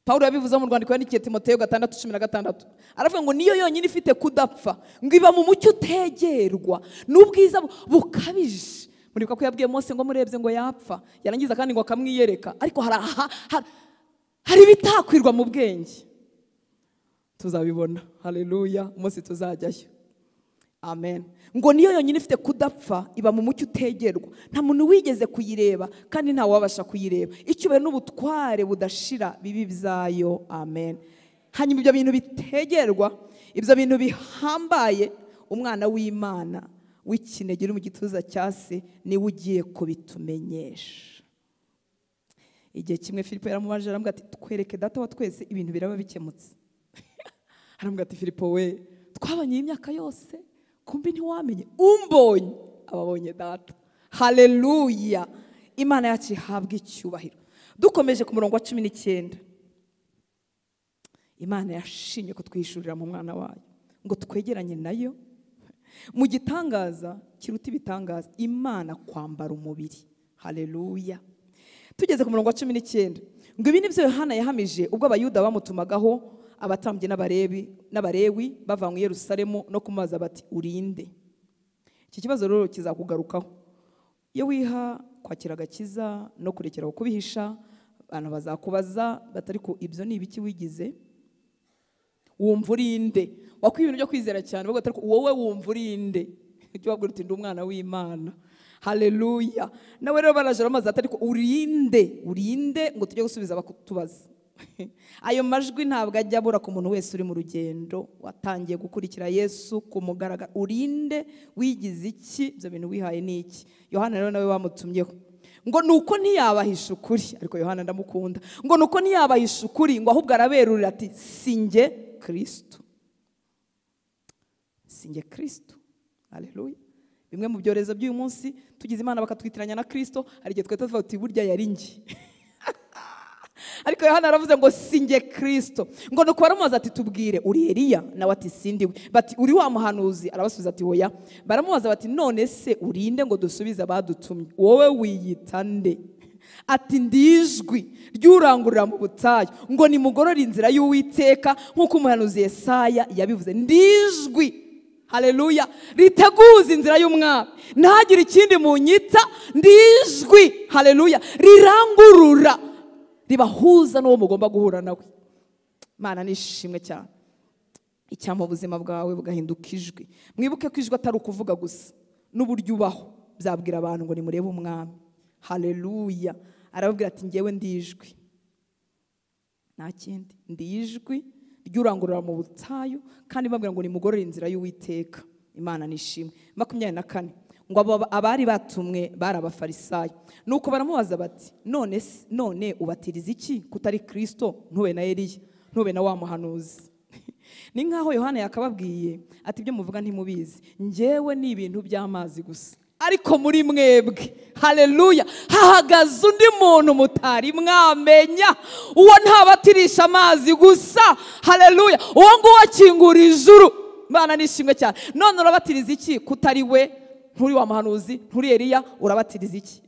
Paulo yabivuze mu rwandiko yandikiye Timoteyo 6:16, aravuga ngo niyo yonyine ifite kudapfa, ngo iba mu mucyo utegerwa n'ubwiza bukabije. Muribuka ko yabwiye Mose ngo murebye ngo yapfa, yarangiza kandi ngo akamwiyereka, ariko hari ibitakwirwa mu bwenge. Tuzabibona. Haleluya. Umunsi tuzajyayo. Amen. Ngo niyo yonyine ifite kudapfa, iba mu mucyo utegerwa, nta muntu wigeze kuyireba kandi nta wabasha kuyireba. Icyubahiro n'ubutware budashira bibi byayo. Amen. Hanyuma ibyo bintu bitegerwa, ibyo bintu bihambaye, umwana w'Imana w'ikinege uri mu gituza cya se niwe ugiye kubitumenyesha. Igihe kimwe Filipo yaramubajije aramubwira ati twereke data wa twese ibintu biraba bikemutse. Aramubwira ati Filipo we, twabanye imyaka yose kumbi ntiwamenye, umbonye ababonye data. Haleluya. Imana yacu ihabwe icyubahiro. Dukomeje ku murongo wa 19, Imana yashimye ko twishurira mu mwana wayo ngo twegeranye nayo mu gitangaza kiruta ibitangaza, Imana kwambara umubiri. Haleluya. Tugeze ku murongo wa 19, ngo ibi nibyo Yohana yahamije ubwo Abayuda bamutumagaho abatambyi n'abarewi bavanywe i Yerusalemu no kumubaza bati urinde. Iki kibazo rero kizakugarukaho. Iyo wiha kwakira agakiza no kurekera kubihisha, abantu bazakubaza batari ko ibyo ni ibiki wigize, wumva urinde. Wakwiye ibintu byo kwizera cyane, bavuga ati wowe wumva urinde. Icyo wabwira uti ndi umwana w'Imana. Haleluya. Nawe rero baraje bamaze ati ariko urinde, urinde ngo tujye gusubiza abakutubaza. Ayo majwi ntabwo ajya abura ku muntu wese uri mu rugendo watangiye gukurikira Yesu ku mugaragaro. Urinde, wigize iki? Ibyo bintu wihaye ni iki? Yohana rero nawe bamutumyeho Ngo nuko ntiyabahisha ukuri, ariko Yohana ndamukunda. Ngo nuko ntiyabahisha ukuri, ngo ahubwo araberurira ati sinjye Kristo. Sinjye Kristo. Haleluya. Bimwe mu byorezo by'uyu munsi tugize Imana bakatwitiranya na Kristo, hari igihe twita tuvuga tuti burya yari njye. Ariko Yohana aravuze ngo sinjye Kristo. Ngo nuko baramubaza ati tubwire uri Eliya? Nawe ati sindiwe. Bati uri wa muhanuzi? Arabasubiza ati oya. Baramubaza bati none se urinde ngo dusubize abadutumye, wowe wiyita nde? Ati ndijwi ry'urangurura mu butayu, ngo nimugorore inzira y'Uwiteka nk'uko umuhanuzi Yesaya yabivuze. Ndijwi, haleluya, riteguza inzira y'umwami, ntagire ikindi munyita, ndijwi, haleluya, rirangurura, ribahuza n'uwo mugomba guhura nawe. Mana nishimwe cyane. Icyampa ubuzima bwawe bugahinduka ijwi. Mwibuke ko ijwi atari ukuvuga gusa, n'uburyo ubaho byabwira abantu ngo nimurebe umwami. Haleluya. Arababwira ati ngewe ndijwi, nta kindi, ndijwi ry'urangurura mu butayu, kandi babwira ngo nimugorore inzira y'Uwiteka. Imana nishimwe. 24 ngo abari batumwe bari abafarisayo. Nuko baramubaza bati none ubatiriza iki kutari Kristo, ntube na Eliya, ntube na wa muhanuzi? Ni nkaho Yohana yakababwiye ati ibyo muvuga ntimubizi, njyewe ni ibintu by'amazi gusa, ariko muri mwebwe, haleluya, hahagaze undi muntu mutari mwamenya, uwo ntabatirisha amazi gusa, haleluya, uwo nguwo akingura ijuru. Imana nishimwe cyane. None urabatiriza iki kutari we, nturi wa muhanuzi, nturi Eliya, urabatiriza iki?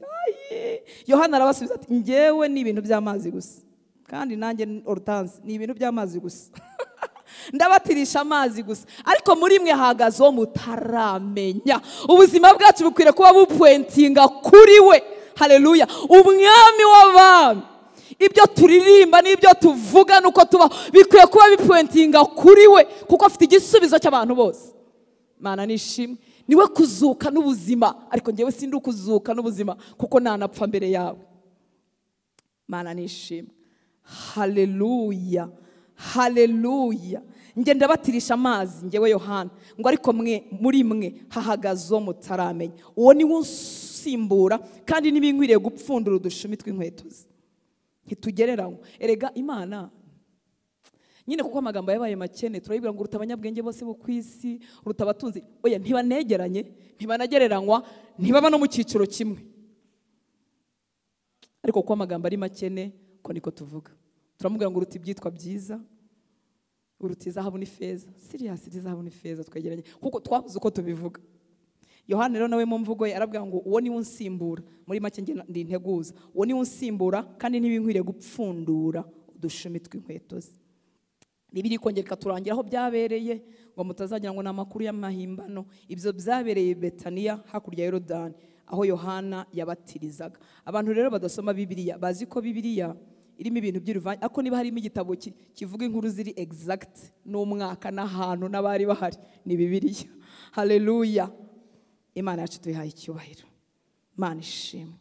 Yohana arabasubiza ati njyewe ni ibintu by'amazi gusa, kandi nanjye Hortense ni ibintu by'amazi gusa. Ndabatirisha amazi gusa, ariko muri mwe hahagaze uwo mutaramenya. Ubuzima bwacu bukwiriye kuba bupointinga kuri we, haleluya, umwami w'abami. Ibyo turirimba n'ibyo tuvuga nuko tuba bikwiye kuba bipointinga kuri we, kuko afite igisubizo cy'abantu bose. Mana nishimwe. Niwe kuzuka n'ubuzima, ariko ngewe sindi kuzuka n'ubuzima kuko nanapfa mbere yawe. Mana nishimwe. Haleluya. Haleluya. Nge ndabatirisha amazi ngewe Yohana, ngo ariko mwe muri mwe hahagaze uwo mutaramenya, uwo ni we unsimbura, kandi ntibinkwiriye gupfundura udushumi tw'inkweto ze. Ntitugereranywa. Erega Imana nyine, kuko amagambo yabaye makene, turayibwira ngo uruta abanyabwenge bose bo ku isi, uruta abatunzi. Oya, ntibanegeranye, ntibanagereranywa, ntibaba no mu cyiciro kimwe. Ariko kuko amagambo ari makene, ko niko tuvuga. Turamubwira ngo uruta ibyitwa byiza, uruta izahabu n'ifeza. Serious, izahabu n'ifeza twegeranye, kuko twabuze uko tubivuga. Yohana rero nawe mu mvugo ye arabwira ngo uwo ni unsimbura, muri make nge ndi integuza, uwo ni unsimbura, kandi ntibinkwiriye gupfundura udushumi tw'inkweto ze. Bibiri kongera ikaturangira aho byabereye, ngo mutazagira ngo ni amakuru y'amahimbano. Ibyo byabereye Betaniya hakurya ya Yorodani, aho Yohana yabatirizaga. Abantu rero badasoma Bibiliya bazi ko Bibiliya irimo ibintu by'uruvange, ariko niba harimo igitabo kivuga inkuru ziri exact n'umwaka n'ahantu n'abari bahari, ni Bibiliya. Haleluya. Imana yacu tuyihaye icyubahiro. Imana ishimwe.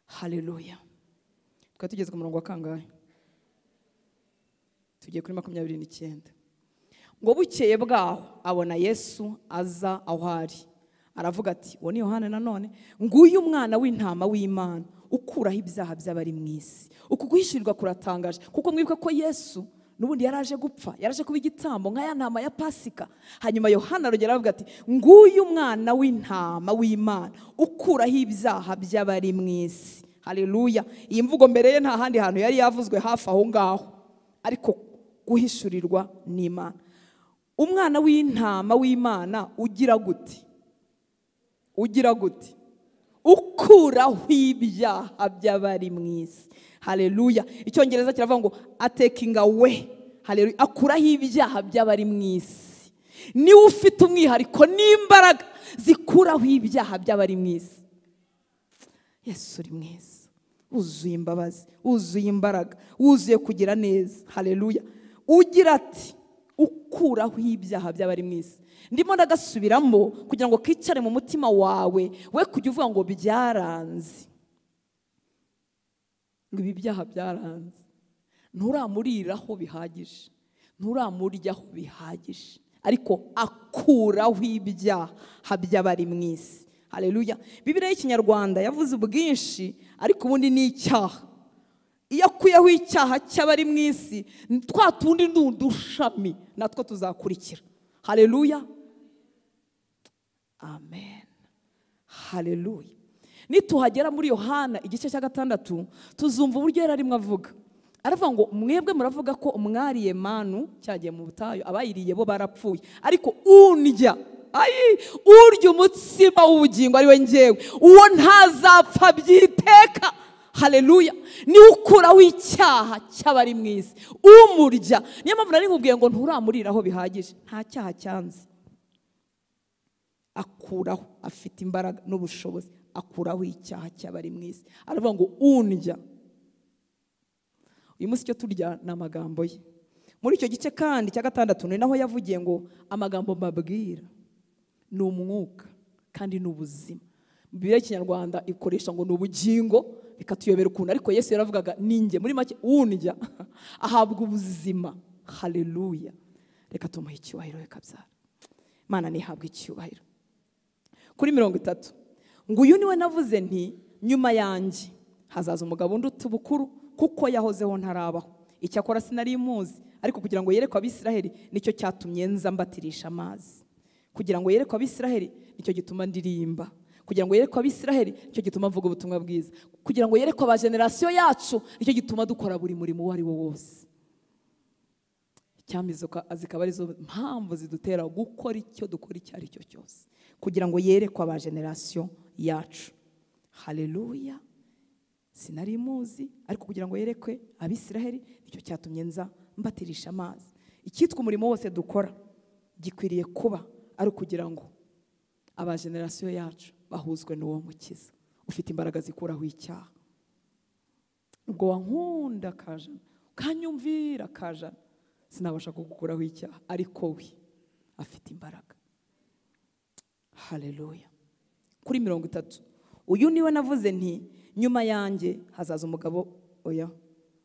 Haleluya. Twari tugeze ku murongo wa kangahe? Tugiye kuri 29. Ngo bukeye bwaho abona Yesu aza aho ari, aravuga ati uwo ni Yohana nanone, nguyu umwana w'intama w'Imana ukuraho ibyaha by'abari mu isi. Uku guhishurirwa kuratangaje, kuko mwibuka ko Yesu n'ubundi yaraje gupfa, yaraje kuba igitambo nka ya ntama ya Pasika. Hanyuma Yohana arongera aravuga ati nguyu umwana w'intama w'Imana ukuraho ibyaha by'abari mu isi. Haleluya. Iyi mvugo mbere ye nta handi hantu yari yavuzwe hafi aho ngaho, ariko guhishurirwa n'Imana. Umwana w'intama w'Imana ugira gute? Ugira gute? Ukuraho ibyaha by'abari mu isi. Haleluya. Icyongereza kiravuga ngo ataking away. Haleluya. Akuraho ibyaha by'abari mu isi. Niwe ufite umwihariko n'imbaraga zikuraho ibyaha by'abari mu isi. Yesu uri mwiza, wuzuye imbabazi, wuzuye imbaraga, wuzuye kugira neza. Haleluya. Ugira ati ukuraho ibyaha by'abari mu isi. Ndimo ndagasubiramo kugira ngo kicare mu mutima wawe, we kujya uvuga ngo byaranze, ngo ibi byaha byaranze. Nturamuriraho bihagije, nturamuryaho bihagije, ariko akuraho ibyaha by'abari mu isi. Haleluya. Bibiliya y'Ikinyarwanda yavuze ubwinshi, ariko ubundi ni icyaha. Iyo akuyeho icyaha cy'abari mu isi, twa tundi n'udushami natwo tuzakurikira. Haleluya. Amen. Haleluya. Nituhagera muri Yohana igice cya 6 tuzumva uburyo yari arimo avuga. Aravuga ngo mwebwe muravuga ko mwariye manu cyagiye mu butayu, abayiriye bo barapfuye, ariko undya, ayi urya umutsima w'ubugingo ari we njyewe, uwo ntazapfa byiteka. Haleluya. Ni ukuraho icyaha cy'abari mu isi, umurya. Niyo mpamvu nari nkubwiye ngo nturamuriraho bihagije, nta cyaha cyanze. Akuraho, afite imbaraga n'ubushobozi, akuraho icyaha cy'abari mu isi. Aravuga ngo undya. Uyu munsi icyo turya ni amagambo ye. Muri icyo gice kandi cya 6 ni naho yavugiye ngo amagambo mbabwira ni umwuka kandi ni ubuzima. Bibiliya y'Ikinyarwanda ikoresha ngo ni ubugingo, bikatuyobera ukuntu, ariko Yesu yaravugaga ninjye. Muri make undya ahabwa ubuzima. Haleluya. Reka tumuhe icyubahiro, reka byara Imana nihabwe icyubahiro. Kuri 30 ngo uyu niwe navuze nti nyuma yanjye hazaza umugabo unduta ubukuru, kuko yahozeho ntarabaho. Icyakora sinari muzi, ariko kugira ngo yerekwe Abisiraheli nicyo cyatumye nza mbatirisha amazi. Kugira ngo yerekwe Abisiraheli nicyo gituma ndirimba. Kugira ngo yerekwe Abisiraheli nicyo gituma mvuga ubutumwa bwiza. Kugira ngo yerekwe aba generasiyo yacu nicyo gituma dukora buri murimo uwo ari wo wose. Icyamizo zikaba arizo mpamvu zidutera gukora icyo dukora icyo ari cyo cyose, kugira ngo yerekwe aba generasiyo yacu. Haleluya. Sinari muzi, ariko kugira ngo yerekwe Abisiraheli nicyo cyatumye nza mbatirisha amazi. Icyitwa umurimo wose dukora gikwiriye kuba ari kugira ngo aba generasiyo yacu bahuzwe n'uwo mukiza ufite imbaraga zikuraho icyaha. Ubwo wankunda kajana, kanyumvira kajana, sinabasha kugukuraho icyaha, ariko we afite imbaraga. Haleluya. Kuri 30 uyu niwe navuze nti nyuma yanjye hazaza umugabo, oya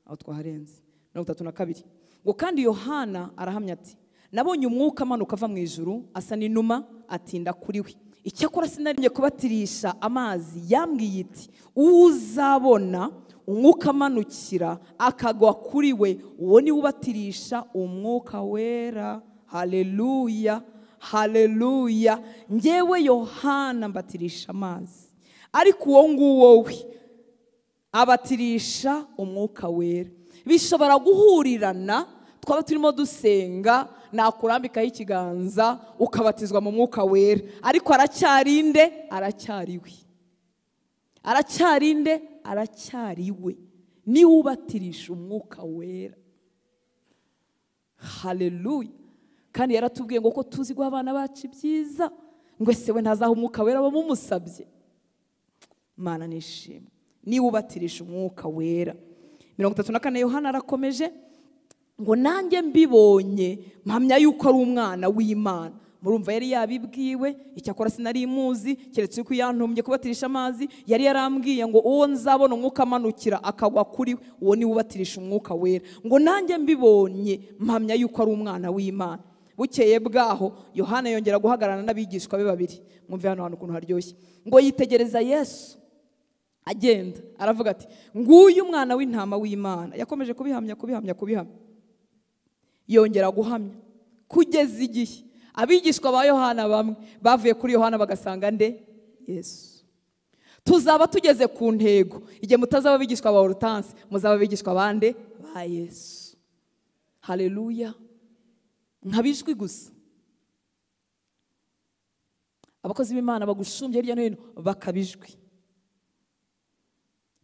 aho twaharenze. 32 ngo kandi Yohana arahamya ati nabonye umwuka amanuka ava mu ijuru asa n'inuma atinda kuri we. Icyakora sinarinye kubatirisha amazi, yambwiye iti uzabona umwuka amanukira akagwa kuri we, uwo ni ubatirisha umwuka wera. Haleluya. Haleluya. Njyewe Yohana mbatirisha amazi, ariko uwo nguwo we abatirisha umwuka wera. Bishobora guhurirana, twaba turimo dusenga, nakurambikaho ikiganza ukabatizwa mu mwuka wera, ariko aracyarinde, aracyariwe. Aracyarinde, aracyariwe. Ni ubatirisha umwuka wera. Haleluya. Kandi yaratubwiye ngo ko tuzi guha abana bacu ibyiza, ngo ese we ntazaha umwuka wera bamumusabye. Mana nishimwe. Ni ubatirisha umwuka wera. 34 Yohana arakomeje ngo nanjye mbibonye mpamya yuko ari umwana w'Imana. Murumva yari yabibwiwe, icyakora sinari muzi, keretse yuko yantumye kubatirisha amazi. Yari yarambwiye ngo uwo nzabona umwuka amanukira akagwa kuri we, uwo ni ubatirisha umwuka wera. Ngo nanjye mbibonye mpamya yuko ari umwana w'Imana. Bukeye bwaho Yohana yongera guhagararana n'abigishwa be babiri. Mwumve hano hantu ukuntu haryoshye. Ngo yitegereza Yesu agenda, aravuga ati nguyu umwana w'intama w'Imana. Yakomeje kubihamya, kubihamya, kubihamya, yongera guhamya kugeza igihe abigishwa ba Yohana bamwe bavuye kuri Yohana bagasanga nde? Yesu. Tuzaba tugeze ku ntego igihe mutazaba abigishwa ba Hortense, muzaba abigishwa bande? Ba Yesu. Haleluya. Nkabijwi gusa abakozi b'Imana bagushumbye hirya no hino bakabijwi,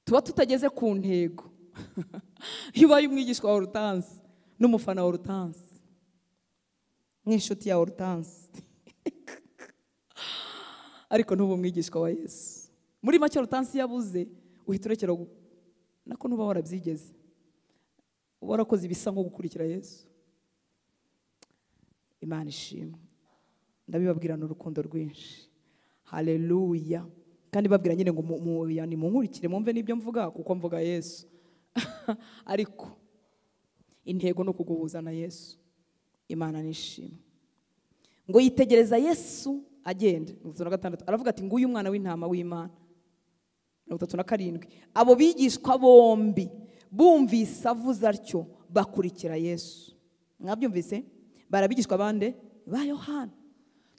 tuba tutageze ku ntego. Iyo ubaye umwigishwa wa Hortense n'umufana wa Hortense n'inshuti ya Hortense, ariko ntuba umwigishwa wa Yesu. Muri make Hortense yabuze uhita urekera, nako ntuba warabyigeze, uba warakoze ibisa nko gukurikira Yesu. Imana ishimwe. Ndabibabwirana urukundo rwinshi. Haleluya. Kandi babwira nyine ngo munkurikire mwumve n'ibyo mvuga, kuko mvuga Yesu. Ariko intego no kuguhuza na Yesu. Imana nishimwe. Ngo yitegereza Yesu agenda. 36 aravuga ati nguyu umwana w'intama w'Imana. 37 abo bigishwa bombi bumvise avuze atyo bakurikira Yesu. Mwabyumvise? Barabigishwa bande? Ba Yohana.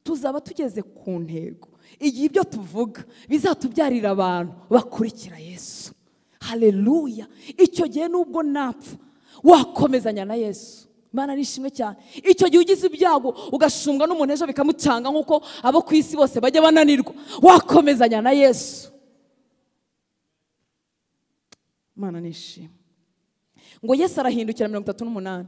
Tuzaba tugeze ku ntego igihe ibyo tuvuga bizatubyarira abantu bakurikira Yesu. Haleluya. Icyo gihe nubwo napfa wakomezanya na Yesu. Imana nishimwe cyane. Icyo gihe ugize ibyago ugashumbwa n'umuntu ejo bikamucanga nkuko abo ku isi bose bajya bananirwa, wakomezanya na Yesu. Imana nishimwe. Ngo Yesu arahindukira 38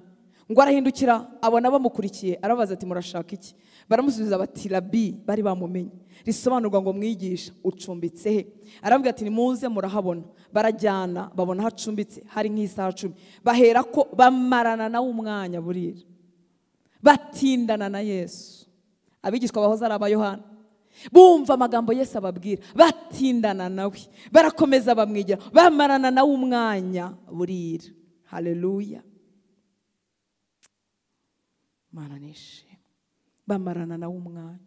ngo arahindukira abona bamukurikiye, arabaza ati murashaka iki? Baramusubiza bati Rabi, bari bamumenye, risobanurwa ngo mwigisha, ucumbitse he? Aravuga ati nimuze murahabona. Barajyana babona hacumbitse, hari nk'isaha 10. Bahera ko bamarana nawe umwanya burira, batindana na Yesu. Abigishwa bahoze ari aba Yohana bumva amagambo Yesu ababwira, batindana nawe, barakomeza bamwigira, bamarana nawe umwanya burira. Haleluya. Mana nishimwe. Bamarana nawe umwanya.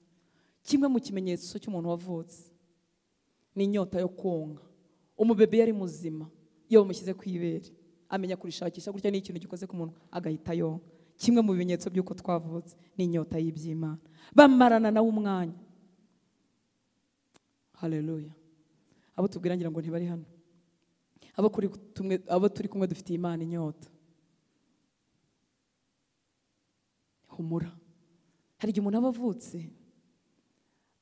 Kimwe mu kimenyetso cy'umuntu wavutse ni inyota yo konka. Umubebe yari muzima iyo bamushyize ku ibere amenya kurishakisha gutya, ni ikintu gikoze ku muntu agahita yonka. Kimwe mu bimenyetso by'uko twavutse ni inyota y'iby'Imana. Bamarana nawe umwanya. Haleluya. Abo tubwira ngira ngo ntibari hano, abo turi kumwe dufitiye Imana inyota. Humura. Hari igihe umuntu aba avutse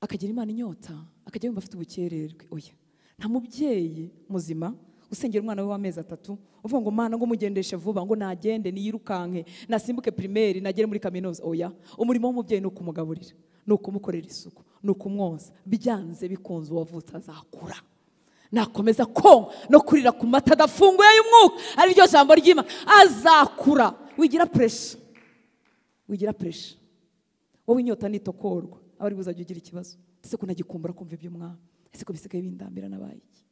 akagira Imana inyota, akajya yumva afite ubukererwe. Oya, nta mubyeyi muzima usengera umwana we w'amezi 3 uvuga ngo Mana ngo mugendeshe vuba, ngo nagende niyirukanke, nasimbuke primaire, nagere muri kaminuza. Oya, umurimo w'umubyeyi ni ukumugaburira, ni ukumukorera isuku, ni ukumwoza. Byanze bikunze uwavutse azakura. Nakomeza konka no kurira ku mata adafunguye y'umwuka, ari ryo jambo ry'Imana, azakura. Wigira pressure, wigira pressure. Wowe inyota nitokorwa abari buzajya ugira ikibazo. Ese ko nagikumbura kumva iby'umwami? Ese ko bisigaye bindambira nabaye iki?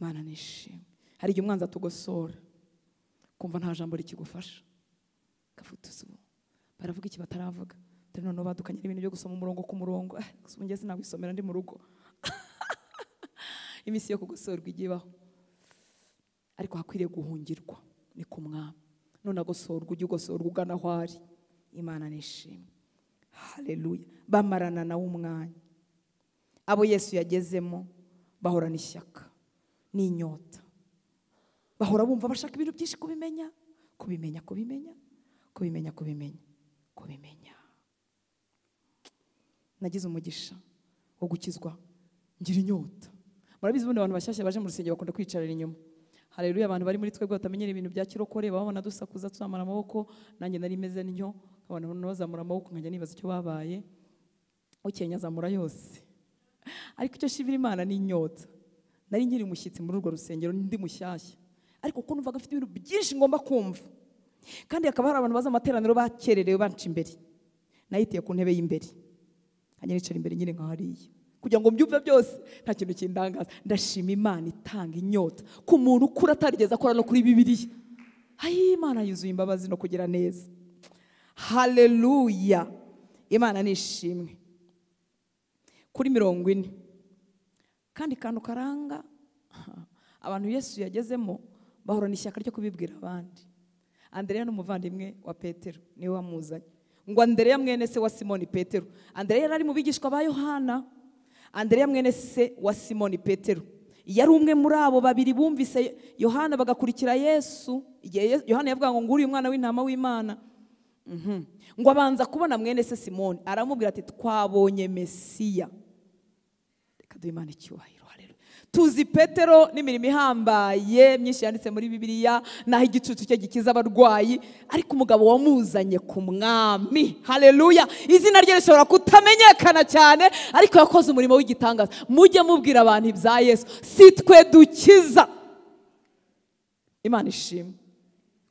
Imana nishimwe. Hari igihe umwanzi atugosora kumva nta jambo rikigufasha, kavuga ubu baravuga iki bataravuga, dore noneho badukanye n'ibintu byo gusoma umurongo ku murongo. Gusa ubu njye sinabisomera ndi mu rugo. Iminsi yo kugosorwa igiye ibaho, ariko hakwiriye guhungirwa ni ku mwami. None agosorwa ujye ugosorwa ugana aho ari. Imana nishimwe. Haleluya. Bamarana nawe umwanya. Abo Yesu yagezemo bahorana ishyaka n'inyota, bahora bumva bashaka ibintu byinshi kubimenya, kubimenya, kubimenya, kubimenya, kubimenya, kubimenya. Nagize umugisha wo gukizwa ngira inyota. Murabizi ubundi abantu bashyashya baje mu rusengero bakunda kwicarira inyuma. Haleluya. Abantu bari muri twebwe batamenyera ibintu bya kirokore babona dusakuza tuzamura amaboko. Nanjye nari meze ntyo, nkabona bazamura amaboko nkajya nibaza icyo babaye. Ukenya azamura yose. Ariko icyo shimira Imana ni inyota. Nari nkiri umushyitsi muri urwo rusengero, ndi mushyashya, ariko kuko numvaga afite ibintu byinshi ngomba kumva, kandi hakaba hari abantu baza amateraniro bakererewe banca imbere, nayitiye ku ntebe y'imbere, nkajya nicara imbere nyine nka hariya kugira ngo mbyumve byose, nta kintu kindangaza. Ndashima Imana itanga inyota ku muntu ukura atarigeze akora no kuri Bibiliya. Ayi, Imana yuzuye imbabazi no kugira neza. Haleluya. Imana nishimwe. Kuri 40 kandi kantu karanga abantu Yesu yagezemo bahorana ishyaka ryo kubibwira abandi. Andereya n'umuvandimwe wa Petero niwe wamuzanye. Ngo Andereya mwene se wa Simoni Petero. Andereya yari ari mu bigishwa ba Yohana. Andereya mwene se wa Simoni Petero yari umwe muri abo babiri bumvise Yohana bagakurikira Yesu. Igihe Yohana yavuga ngo nguriye umwana w'intama w'Imana, ngo abanza kubona mwene se Simoni, aramubwira ati twabonye Mesiya. Reka duhe Imana icyubahiro. Haleluya. Tuzi Petero n'imirimo ihambaye myinshi yanditse muri Bibiliya, naho igicucu cye gikiza abarwayi, ariko umugabo wamuzanye ku mwami. Haleluya. Izina rye rishobora kutamenyekana cyane, ariko yakoze umurimo w'igitangaza. Mujye mubwira abantu ibya Yesu, si twe dukiza. Imana ishimwe.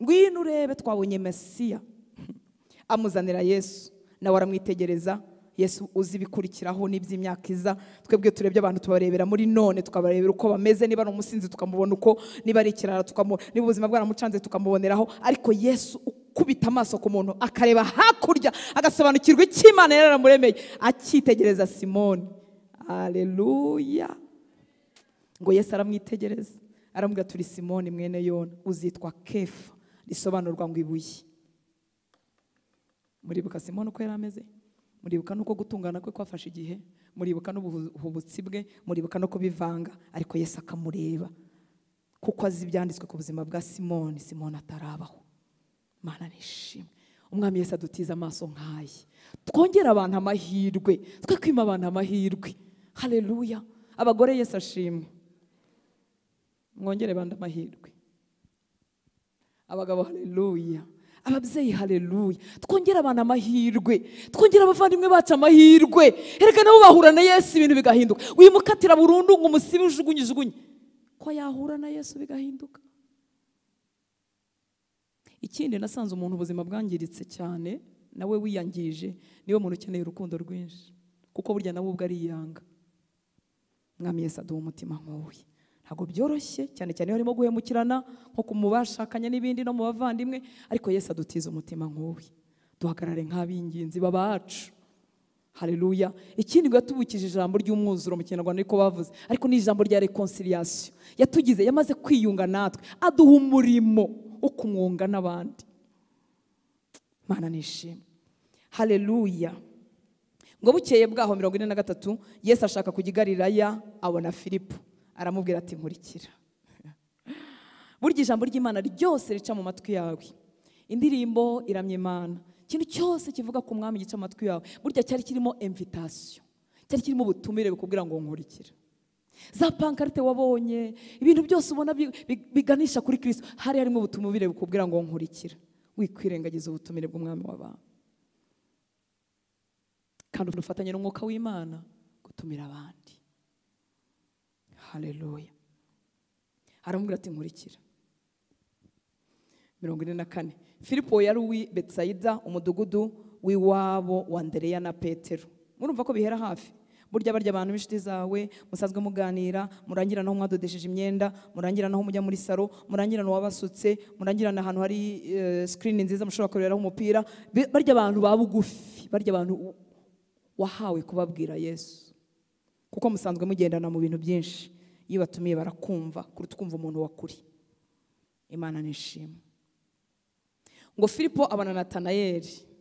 Ngwino urebe twabonye Mesiya. Amuzanira Yesu, nawe aramwitegereza. Yesu uzi ibikurikiraho n'iby'imyaka iza. Twebwe turebye abantu tubarebera muri none, tukabarebera uko bameze, niba ari umusinzi tukamubona uko, niba ari ikirara tukamubona, niba ubuzima bwaramucanze tukamuboneraho. Ariko Yesu Gukubita amaso ku muntu akareba hakurya agasobanukirwa icyo Imana yaramuremeye, akitegereza Simoni. Haleluya. Ngo Yesu aramwitegereza aramubwira, turi Simoni mwene Yona, uzitwa Kefa, risobanurwa ngo ibuye. Muribuka Simoni uko yari ameze? Muribuka nuko gutungana kwe kwafashe igihe? Muribuka n'ubuhubutsi bwe? Muribuka no kubivanga? Ariko Yesu akamureba kuko azi ibyanditswe ku buzima bwa Simoni. Simoni atarabaho. Mana nishimwe. Umwami Yesu adutiza amaso nkaye, twongera abantu amahirwe, twe kwima abantu amahirwe. Haleluya. Abagore Yesu ashimwe, mwongere bandi amahirwe. Abagabo haleluya. Ababyeyi haleluya. Twongera abantu amahirwe, twongera abavandimwe bacu amahirwe. Erega nabo bahura na Yesu ibintu bigahinduka. Wimukatira burundu ngo umusibe ujugunye ujugunye, ko yahura na Yesu bigahinduka. Ikindi nasanze umuntu ubuzima bwangiritse cyane nawe wiyangije, niwe muntu ukeneye urukundo rwinshi, kuko burya nawe ubwo ariyanga. Mwami Yesu aduha umutima nk'uyu. Ntabwo byoroshye cyane cyane iyo harimo guhemukirana nko ku mubashakanye n'ibindi no mu bavandimwe, ariko Yesu adutiza umutima nk'uyu. Duhagarare nk'abinginzi babacu. Haleluya. Ikindi ngo yatubukije ijambo ry'umwuzuro mu Kinyarwanda ariko bavuze, ariko ni ijambo rya reconciliation. Yatugize, yamaze kwiyunga natwe, aduha umurimo wo kumwunga n'abandi. Mana nishimwe. Haleluya. Ngo bukeye bwaho 43 Yesu ashaka kujya i Galilaya abona Filipo, aramubwira ati nkurikira. Burya ijambo ry'Imana ryose rica mu matwi yawe. Indirimbo iramya Imana, ikintu cyose kivuga ku mwami gica amatwi yawe, burya cyari kirimo invitation, cyari kirimo ubutumire bukubwira ngo nkurikira. Za pancarte wabonye, ibintu byose ubona biganisha kuri Kristo, hari harimo ubutumire bukubwira ngo nkurikira. Wikwirengagiza ubutumire bw'umwami w'abantu, kandi ufatanye n'umwuka w'Imana gutumira abandi. Haleluya. Aramubwira ati nkurikira. 44 Filipo yari uw'i Betsaida, umudugudu w'iwabo wa Andereya na Petero. Murumva ko bihera hafi. Burya barya abantu b'inshuti zawe musanzwe muganira, murangira naho mwadodesheje imyenda, murangira naho mujya muri saro, murangira naho wabasutse, murangira ahantu hari screen nziza mushobora kureberaho umupira. Barya abantu ba bugufi, barya abantu wahawe kubabwira Yesu, kuko musanzwe mugendana mu bintu byinshi. Iyo batumiye barakumva kuruta kumva umuntu wa kuri. Imana nishimwe. Ngo Filipo abana Natanayeli.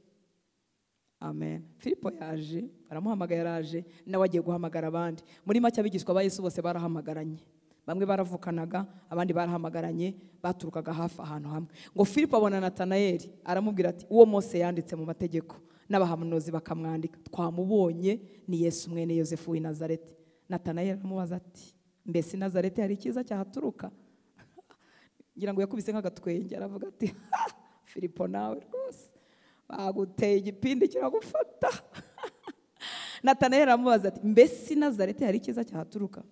Amen. Filipo yaje, baramuhamagaye yaraje, nawe agiye guhamagara abandi. Muri make abigishwa ba Yesu bose barahamagaranye. Bamwe baravukanaga, abandi barahamagaranye, baturukaga hafi ahantu hamwe. Ngo Filipo abona Natanayeli, aramubwira ati uwo Mose yanditse mu mategeko n'abahanuzi bakamwandika, twamubonye, ni Yesu mwene Yosefu w'i Nazareti. Natanayeli aramubaza ati mbese Nazareti hari icyiza cyahaturuka? Ngira ngo yakubise nk'agatwenge, aravuga ati Filipo nawe rwose baguteye igipindi kiragufata. Natanayeli aramubaza ati mbese Nazareti hari icyiza cyahaturuka?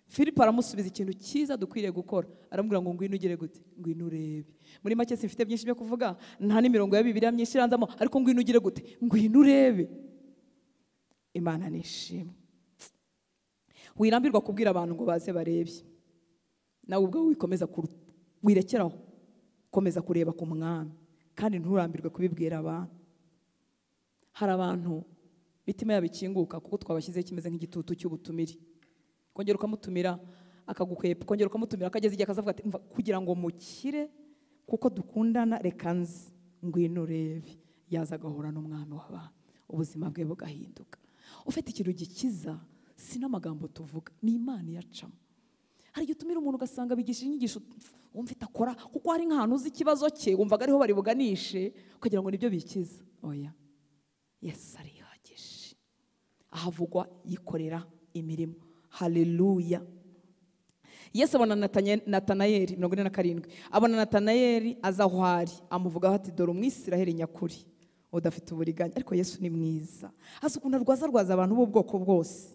Filipo aramusubiza ikintu cyiza dukwiriye gukora, aramubwira ngo ngwino ugere gute? Ngwino urebe. Muri make simfite byinshi byo kuvuga, nta n'imirongo ya Bibiliya myinshi iranzamo, ariko ngwino ugere gute? Ngwino urebe. Imana nishimwe. Wirambirwa kubwira abantu ngo baze barebe, nawe ubwawe wikomeza wirekeraho, komeza kureba ku mwami, kandi nturambirwe kubibwira abantu. Hari abantu mitima yabo ikinguka kuko twabashyizeho kimeze nk'igitutu cy'ubutumire. Kongera ukamutumira akagukwepa, kongera ukamutumira akageza igihe akazavuga ati kugira ngo mukire kuko dukundana reka nzi, ngwino urebe. Yaza agahura n'umwami w'abantu, ubuzima bwe bugahinduka. Ufite ikintu gikiza si n'amagambo tuvuga, ni Imana iyacamo. Hari igihe utumira umuntu ugasanga bigisha inyigisho wumva itakora, kuko hari nk'ahantu uzi ikibazo cye wumvaga ariho bari buganishe, ukagira ngo nibyo bikiza. Oya, Yesu arihagije. Ahavugwa yikorera imirimo. Haleluya. Yesu abona Natanayeli, 47 abona Natanayeli aza aho ari, amuvugaho ati dore umwisiraheli nyakuri udafite uburiganya. Ariko Yesu ni mwiza, azi ukuntu arwaza abantu b'ubwoko bwose.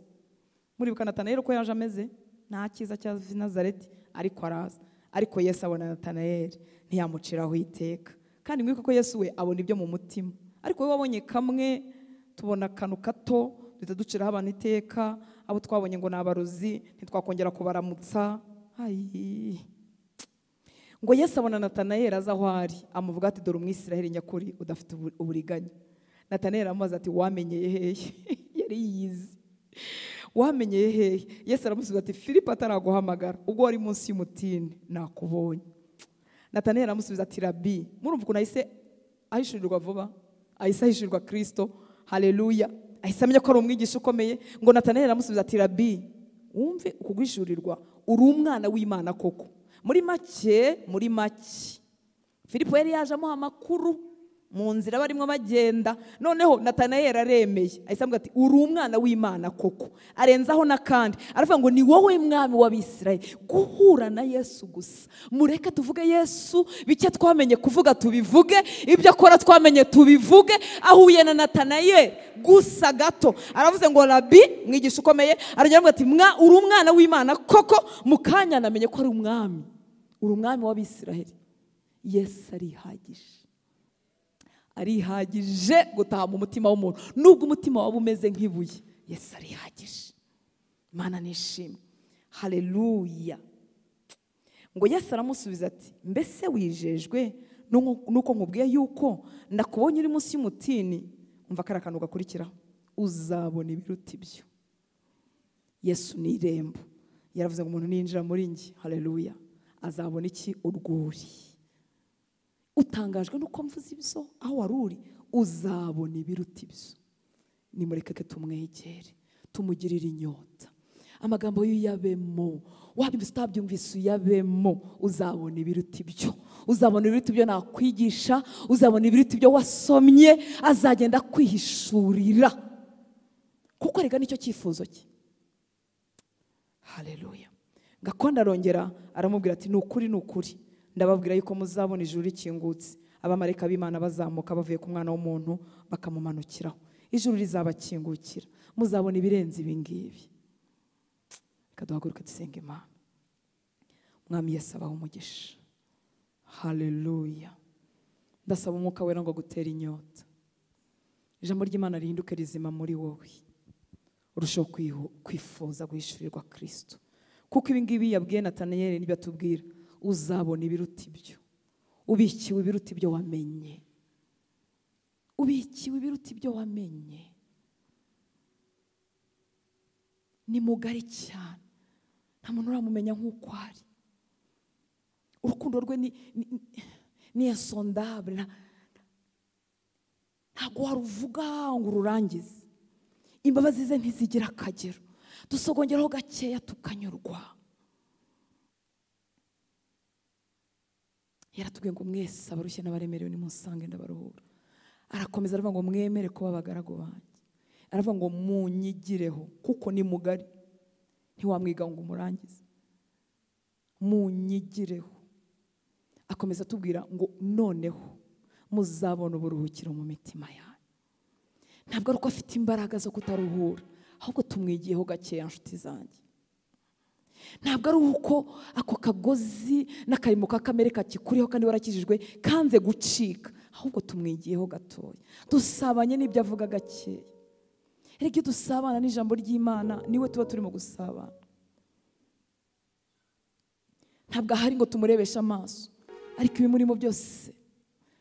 Muribuka Natanayeli uko yaje ameze? Nta cyiza cya Nazareti, ariko araza. Ariko Yesu abona Natanayeli ntiyamuciraho iteka. Kandi mwibuke ko Yesu we abona ibyo mu mutima, ariko we wabonye kamwe, tubona akantu gato duhita duciraho abantu iteka. Abo twabonye ngo ni abarozi ntitwakongera kubaramutsa. Ayi. Ngo Yesu abona Natanayeli aza aho ari, amuvuga ati dore Umwisiraheli nyakuri udafite uburiganya. Natanayeli aramubaza ati wamenyeye hehe? Yari yize. Wamenyeye hehe? Yesu aramusubiza ati Filipo ataraguhamagara ubwo wari munsi y'umutini nakubonye. Natanayeli aramusubiza ati Rabi. Murumva ukuntu ahise ahishurirwa vuba, ahise ahishurirwa Kristo. Haleluya. Ahise amenya ko ari umwigisha ukomeye. Ngo Natanayeli aramusubiza ati Rabi, wumve ukugwishurirwa, uri umwana w'Imana koko. Muri make Filipo yari yaje amuha amakuru mu nzira barimo bagenda. Noneho Natanayeli aremeye, ahise amuga ati uri umwana w'Imana koko. Arenzaho n'akandi aravuga ngo ni wowe mwami w'Abisirayeli. Guhura na Yesu gusa, mureke tuvuge Yesu, bike twamenye kuvuga tubivuge, ibyo akora twamenye tubivuge. Ahuye na Natanayeli gusa gato, aravuze ngo Rabi, mwigisha ukomeye. Arongera ati uri umwana w'Imana koko. Mu kanya namenye ko ari umwami, uri umwami w'Abisirayeli. Yesu arihagije, arihagije gutaha mu mutima w'umuntu, nubwo umutima waba umeze nk'ibuye. Yesu arihagije. Imana nishimwe. Haleluya. Ngo Yesu aramusubiza ati mbese wijejwe nuko nkubwiye yuko ndakubonye uri munsi y'umutini? Umva kari akantu gakurikiraho, uzabona ibiruta ibyo. Yesu ni irembo. Yaravuze ngo umuntu ninjira muri njye, haleluya, azabona iki? Urwuri. Utangajwe nuko mvuze ibyo aho wari uri, uzabona ibiruta ibyo. Nimureke tumwegere, tumugirire inyota, amagambo y'uyabemo, wabyumvise utabyumvise uyabemo, uzabona ibiruta ibyo. Uzabona ibiruta ibyo nakwigisha, uzabona ibiruta ibyo wasomye, azagenda kwihishurira, kuko rega nicyo cyifuzo cye. Haleluya. Gakondo arongera aramubwira ati nukuri nukuri ndababwira yuko muzabona ijuru rikingutse, abamarayika b'Imana bazamuka bavuye ku mwana w'umuntu bakamumanukiraho. Ijuru rizabakingukira, muzabona ibirenze ibi ngibi. Reka duhaguruke dusenge Imana. Mwami Yesu abahe umugisha. Haleluya. Ndasaba umwuka wera ngo gutera inyota, ijambo ry'Imana rihinduke rizima muri wowe, urushaho kwifuza guhishurirwa Kristo. Kuko ibi ngibi yabwiye Natanayeli nibyo atubwira, uzabona ibiruta ibyo. Ubikiwe ibiruta ibyo wamenye, ubikiwe ibiruta ibyo wamenye. Ni mugari cyane, nta muntu uramumenya nk'uko ari. Urukundo rwe ni insondable, ntabwo waruvuga ngo ururangize. Imbabazi ze ntizigira akagero, dusogongeraho gakeya tukanyurwa. Yaratubwiye ngo mwese abarushye n'abaremerewe nimunsange ndabaruhura. Arakomeza aravuga ngo mwemere kuba abagaragu banjye. Aravuga ngo munyigireho, kuko ni mugari, ntiwamwiga ngo umurangize. Munyigireho. Akomeza atubwira ngo noneho muzabona uburuhukiro mu mitima yanyu. Ntabwo ari uko afite imbaraga zo kutaruhura, ahubwo tumwigiyeho gakeya nshuti zanjye. Ntabwo ari uko ako kagozi n'akarimo ka kamere kakikuriho kandi warakijijwe kanze gucika, ahubwo tumwigiyeho gatoya, dusabanye n'ibyo avuga gakeya. Erega iyo dusabana n'ijambo ry'Imana niwe tuba turimo gusabana. Ntabwo ahari ngo tumurebeshe amaso, ariko ibimurimo byose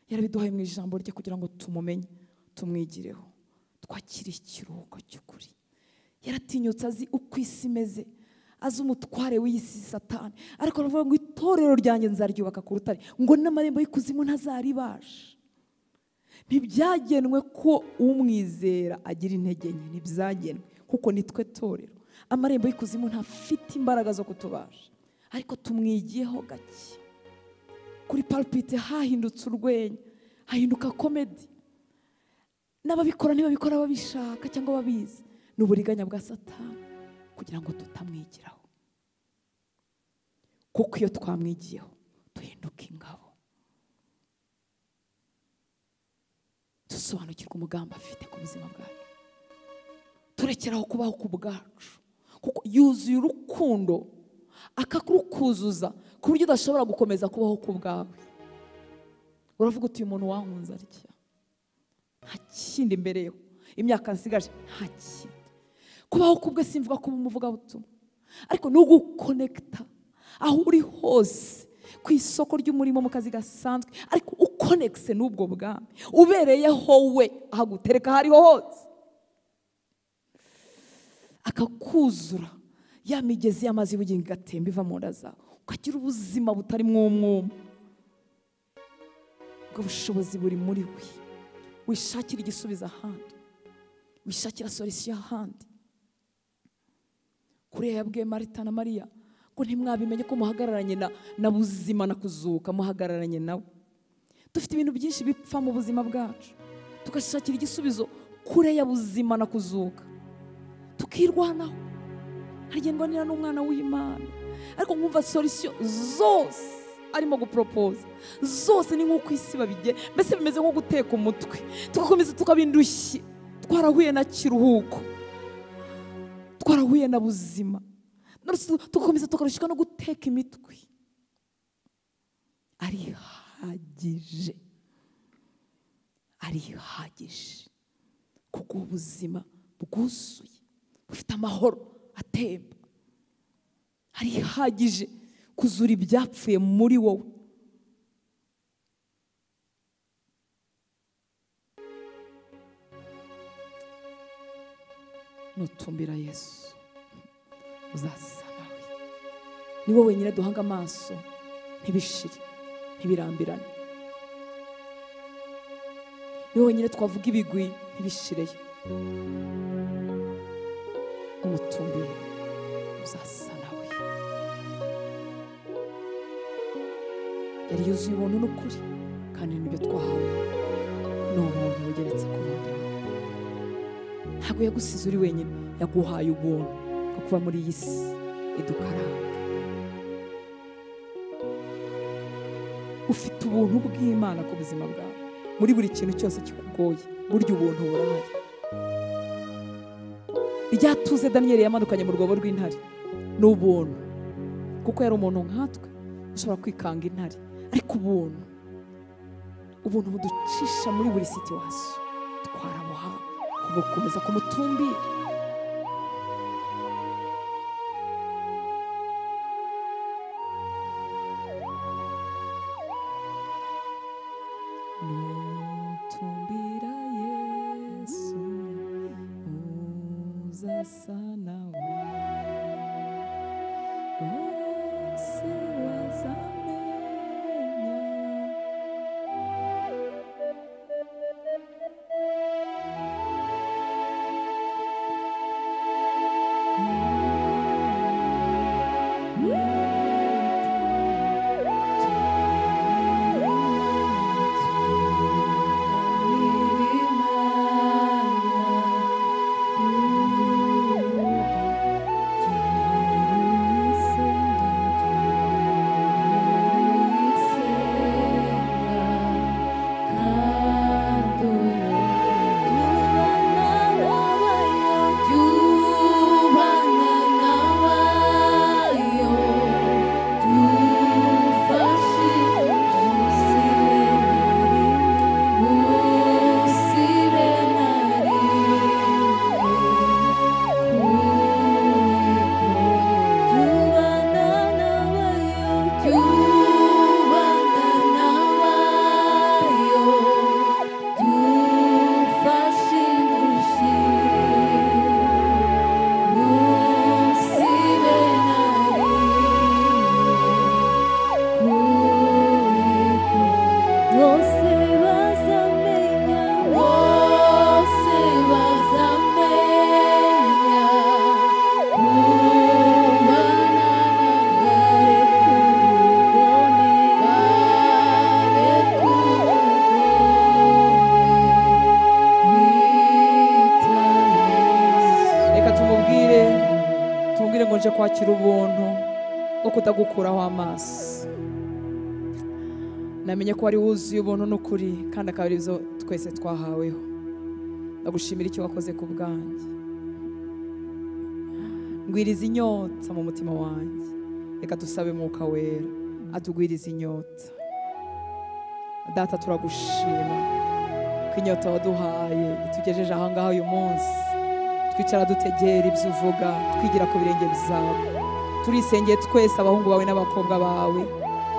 yarabiduhaye mu ijambo rye kugira ngo tumumenye, tumwigireho, twakire ikiruhuko cy'ukuri. Yaratinyutse azi uko isi imeze, azi umutware w'isi Satani, ariko aravuga ngo itorero ryanjye nzaryubaka ku rutare, ngo n'amarembo y'ikuzimu ntazaribasha. Ntibyagenwe ko umwizera agira intege nke, ntibyagenwe, kuko nitwe torero. Amarembo y'ikuzimu ntafite imbaraga zo kutubasha, ariko tumwigiyeho gake. Kuri pulpit hahindutse urwenya, hahinduka comedy. N'ababikora ntibabikora babishaka cyangwa babizi, ni uburiganya bwa Satani kugira ngo tutamwigiraho. Kuko iyo twamwigiyeho duhinduka ingabo, dusobanukirwa umugambi afite ku buzima bwacu, turekeraho kubaho ku bwacu, kuko yuzuye urukundo akakurukuzuza ku buryo udashobora gukomeza kubaho ku bwawe. Uravuga uti uyu muntu wankunze atya, nta kindi imbereyeho, imyaka nsigaje nta kindi. Kubaho kubwe simvuga kuba umuvugabutumwa, ariko ni ugukonekita aho uri hose ku isoko ry'umurimo, mu kazi gasanzwe, ariko ukonekise n'ubwo bwami, ubereyeho we ahagutereka hariho hose, akakuzura ya migezi y'amazi y'ubugingo igatemba iva mu nda zawe, ukagira ubuzima butari mwumwuma. Ubwo bushobozi buri muri we. Wishakira igisubizo ahandi, wishakira solution ahandi. Kuriya yabwiye Marita na Mariya ngo ntimwabimenye ko muhagararanye na buzima na kuzuka, muhagararanye nawe. Dufite ibintu byinshi bipfa mu buzima bwacu, tugashakira igisubizo kure ya buzima na kuzuka, tukirwanaho. Harigendwanira n'umwana w'Imana, ariko nkumva solution zose arimo gupropose zose ni nk'uko isi babige, mbese bimeze nko guteka umutwe, tugakomeza tukabindushye. Twarahuye na kiruhuko, twarahuye na buzima, tugakomeza tukarushyika no guteka imitwe. Arihagije, arihagije kuko ubuzima bwuzuye bufite amahoro atemba. Arihagije kuzura ibyapfuye muri wowe. Nutumbira Yesu uzasa nawe. Ni wowe wenyine duhanga amaso, ntibishire, ntibirambirane. Ni wowe wenyine twavuga ibigwi, ntibishireyo. Umutumbira uzasa nawe. Yari yuzuye ubuntu n'ukuri, kandi nibyo twahawe ni ubuntu bugeretse ku bundi. Ntabwo yagusize uri wenyine, yaguhaye ubuntu bwo kuba muri iyi si idukaranga. Ufite ubuntu bw'Imana ku buzima bwawe, muri buri kintu cyose kikugoye, burya ubuntu burahari. Iryatuze Daniyeli yamanukanye mu rwobo rw'intare ni ubuntu, kuko yari umuntu nkatwe ushobora kwikanga intare, ariko ubuntu, ubuntu buducisha muri buri situation twarabuhawe, kubukomeza kumutumbira. Nutumbira Yesu uzasa nawe, bose bazamenya. Nje kwakira ubuntu bwo kutagukuraho amaso. Namenye ko wari wuzuye ubuntu n'ukuri, kandi akaba ari byo twese twahaweho. Ndagushimira icyo wakoze ku bwanjye. Ngwiriza inyota mu mutima wanjye. Reka dusabe Mwuka Wera atugwirize inyota. Data, turagushima ko inyota waduhaye itugejeje aha ngaha uyu munsi. Twicara dutegera ibyo uvuga, twigira ku birenge byawe. Turisengeye twese abahungu bawe n'abakobwa bawe.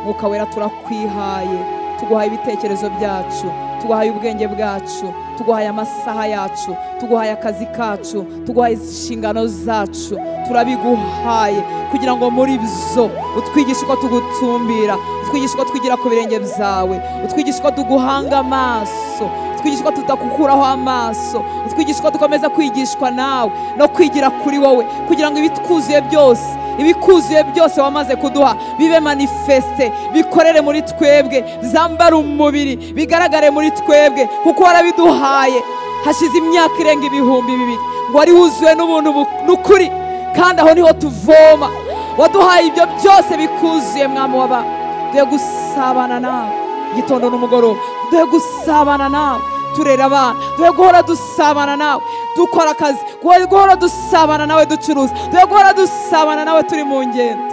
Mwuka Wera turakwihaye, tuguhaye ibitekerezo byacu, tuguhaye ubwenge bwacu, tuguhaye amasaha yacu, tuguhaye akazi kacu, tuguhaye inshingano zacu, turabiguhaye kugira ngo muri byo utwigishe uko tugutumbira, utwigishe uko twigira ku birenge byawe, utwigishe uko tuguhanga amaso, utwigishe uko tutakukuraho amaso, utwigishe uko dukomeza kwigishwa nawe no kwigira kuri wowe, kugira ngo ibitwuzuye byose, ibikuzuye byose wamaze kuduha bibe manifeste, bikorere muri twebwe, byambare umubiri, bigaragare muri twebwe, kuko warabiduhaye. Hashize imyaka irenga 2000 ngo wari wuzuye n'ubuntu n'ukuri, kandi aho niho tuvoma. Waduhaye ibyo byose bikuzuye Mwami w'abantu. Duhe gusabana nawe igitondo n'umugoroba, duhe gusabana nawe turera abana, duhe guhora dusabana nawe dukora akazi, duhe guhora dusabana nawe ducuruza, duhe guhora dusabana nawe turi mu ngendo,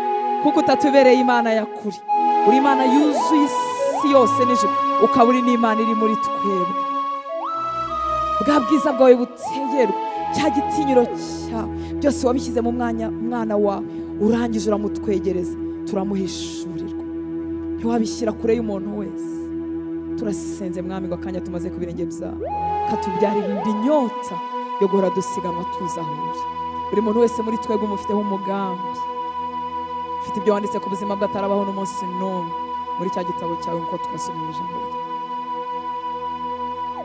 kuko utatubereye Imana ya kuri. Uri Imana yuzuye isi yose n'ijuru, ukaba uri n'Imana iri muri twebwe. Bwa bwiza bwawe butegerwa, cya gitinyiro cyawe byose wabishyize mu mwanya mwana wawe, urangije uramutwegereza, turamuhishurirwa. Ntiwabishyira kure y'umuntu wese. Turasenze Mwami ngo akanya tumaze ku birenge byawe katubyarira indi nyota yo guhora dusiganwa tuza aho uri. Buri muntu wese muri twebwe umufiteho umugambi, ufite ibyo wanditse ku buzima bwe atarabaho n'umunsi n'umwe muri cya gitabo cyawe nk'uko twasomye ijambo ryawe.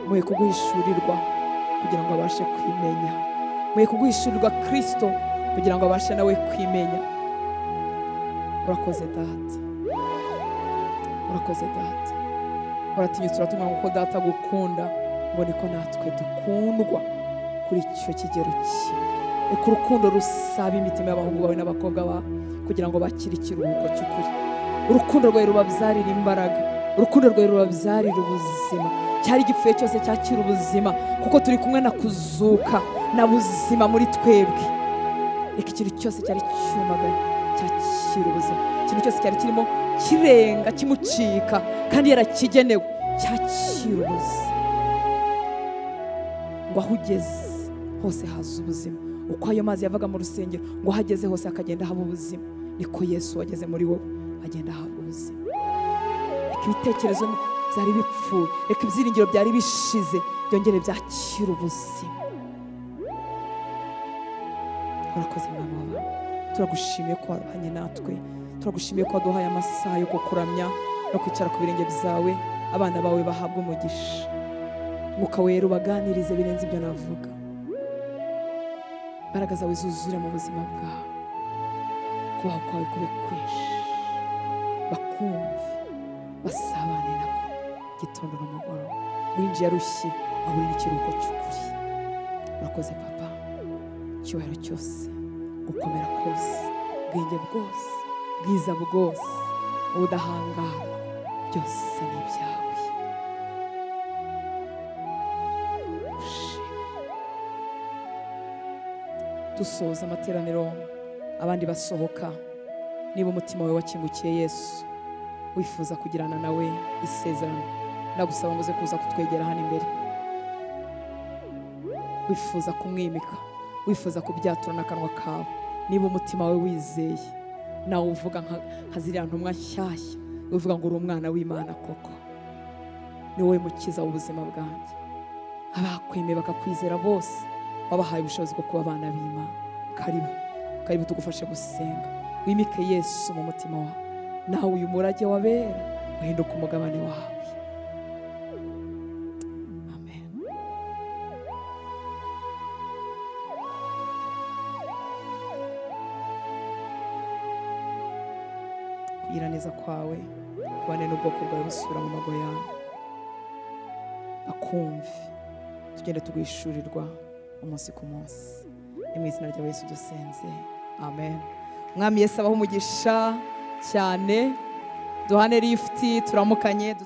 Muhe kuguhishurirwa kugira ngo abashe kwimenya, muhe kuguhishurirwa Kristo kugira ngo abashe nawe kwimenya. Urakoze Data, urakoze Data. Uratinyutse uratumwa ngo Data gukunda, ngo niko natwe dukundwa kuri icyo kigero kimwe. Reka urukundo rusaba imitima y'abahungu bawe n'abakobwa bawe kugira ngo bakire ikiruhuko cy'ukuri. Urukundo rwawe rubabyarira imbaraga, urukundo rwawe rubabyarira ubuzima. Cyari gipfuye cyose cyakira ubuzima, kuko turi kumwe na kuzuka na buzima muri twebwe. Reka ikintu cyose cyari cyumagaye cyakira ubuzima, ikintu cyose cyari kirimo kirenga kimucika kandi yarakigenewe cyakira ubuzima. Ngo aho ugeze hose haza ubuzima. Uko ayo mazi yavaga mu rusengero ngo ahageze hose akagenda haba ubuzima, niko Yesu wageze muri wowe agenda haba ubuzima. Reka ibitekerezo byari bipfuye, reka ibyiringiro byari bishize byongere byakira ubuzima. Urakoze Mwami w'abantu, turagushimiye ko wabanye natwe, turagushimiye ko waduhaye amasaha yo kukuramya no kwicara ku birenge byawe. Abana bawe bahabwa umugisha. Mwuka Wera ubaganirize birenze ibyo navuga. Imbaraga zawe zuzure mu buzima bwawe, kubaho kwawe kube kwinshi, bakumve, basabane nako gitondo n'umugoroba. Winjiye arushye ahurira n'ikiruhuko cy'ukuri. Urakoze Papa, icyubahiro cyose, gukomera kose, ubwenge bwose, bwiza bwose, ubudahangarwa byose ni ibyawe. Dusoza amateraniro, abandi basohoka. Niba umutima wawe wakingukiye Yesu, wifuza kugirana nawe isezerano, ndagusaba ngo uze kuza kutwegera hano imbere. Wifuza kumwimika, wifuza kubyatura n'akanwa kawe, niba umutima wawe wizeye, nawe uvuga nka ziriya ntumwa nshyashya, uvuga ngo uri umwana w'Imana koko, ni wowe mukiza w'ubuzima bwanjye. Abakwemeye bakakwizera bose wabahaye ubushobozi bwo kuba abana b'Imana. Karibu, karibu tugufashe gusenga, wimike Yesu mu mutima wawe, nawe uyu murage wabera uhinduka umugabane wawe. Amen. Kugira neza kwawe kubane n'ubwoko bwawe busubira mu mago yawe, bakumve, tugende tuguhishurirwa umunsi ku munsi. Ni mu izina rya Yesu dusenze, amen. Mwami Yesu abahe umugisha cyane. Duhane lifuti, turamukanye.